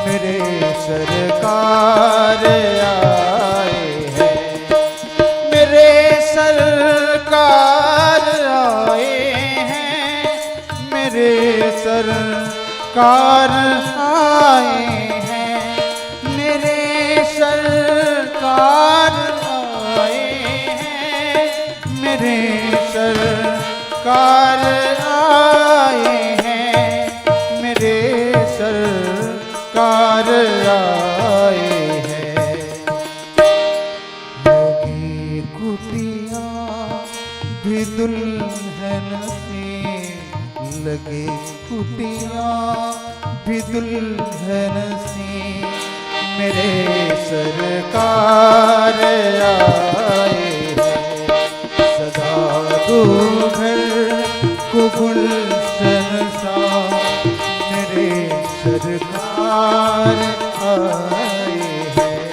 मेरे सरकार आए हैं। मेरे सरकार आए हैं, मेरे सरकार आए हैं, मेरे सरकार आए हैं, मेरे सरकार आए हैं, मेरे सरकार आए हैं। लगे कुटिया भी दुल्हन से, लगे कुटिया भी दुल्हन से, मेरे सरकार आए हैं। सजा दो घर को गुलशन सा, मेरे सरकार आए हैं।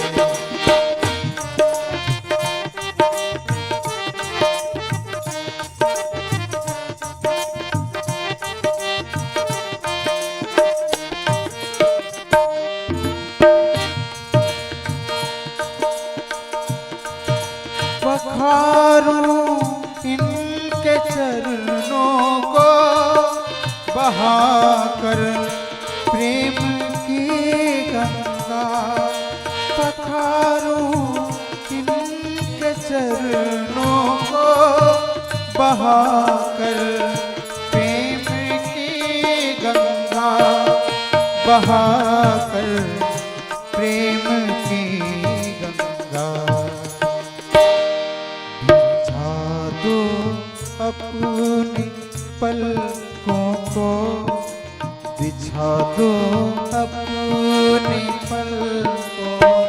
पखारूं इनके चरणों को, बहाकर प्रेम की गंगा। पखारूं इनके चरणों को, बहाकर प्रेम की गंगा, बहाकर प्रेम की गंगा। बिछा दो अपने पलकों को, बिछा दो अपने पलकों को,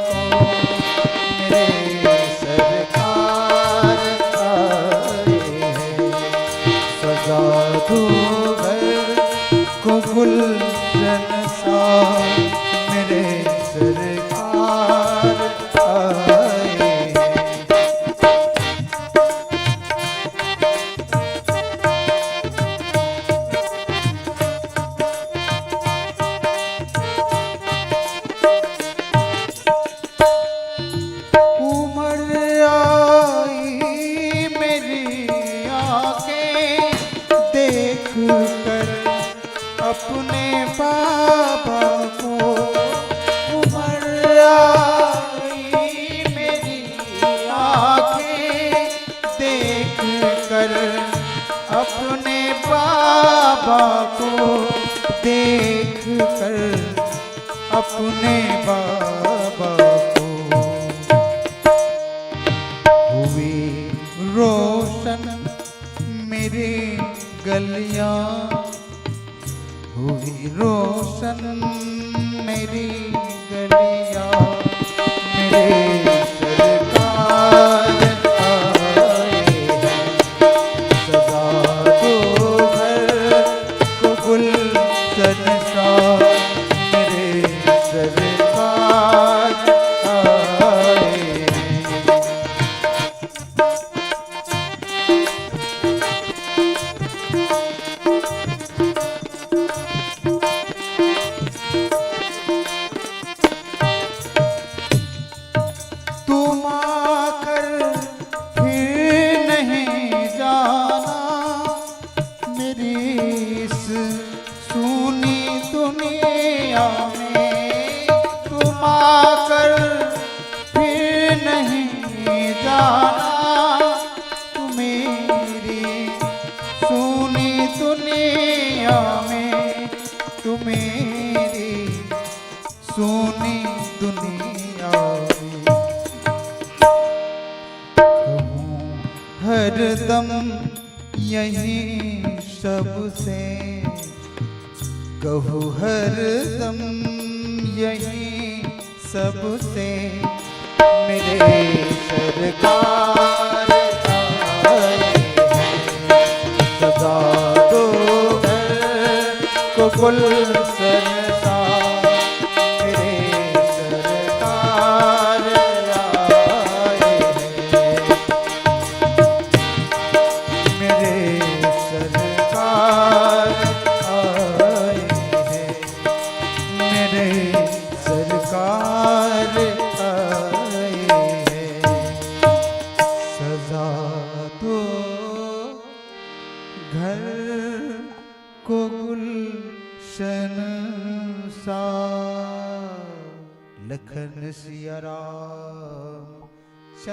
मेरे सरकार आए हैं। सजा दो घर को गुलशन सा, मेरे सरकार आए हैं। उमड़ आई मेरी आंखें देख कर अपने बाबा को। उमड़ आई मेरी आंखें देख कर अपने बाबा को, देख कर अपने बाबा को। हुए रोशन मेरी गलियां हुई रोशन, मेरी गलियां, मेरे सरकार आए हैं। सजा दो घर को गुलशन सा, मेरे सरकार आए हैं। तुम आकर फिर नहीं जाना मेरी इस सूनी दुनिया में। तुम आकर फिर नहीं जाना तू मेरी सूनी दुनिया में, तू मेरी सूनी दुनिया में। कहूँ हरदम यही सबसे, कहूँ हरदम यही सबसे, मेरे सरकार आए हैं। सजा दो घर को गुलशन सा, मेरे सरकार आए हैं। मेरे सरकार आए हैं, मेरे सरकार आए हैं। सजा दो घर को गुलशन सा। लखन सिया राम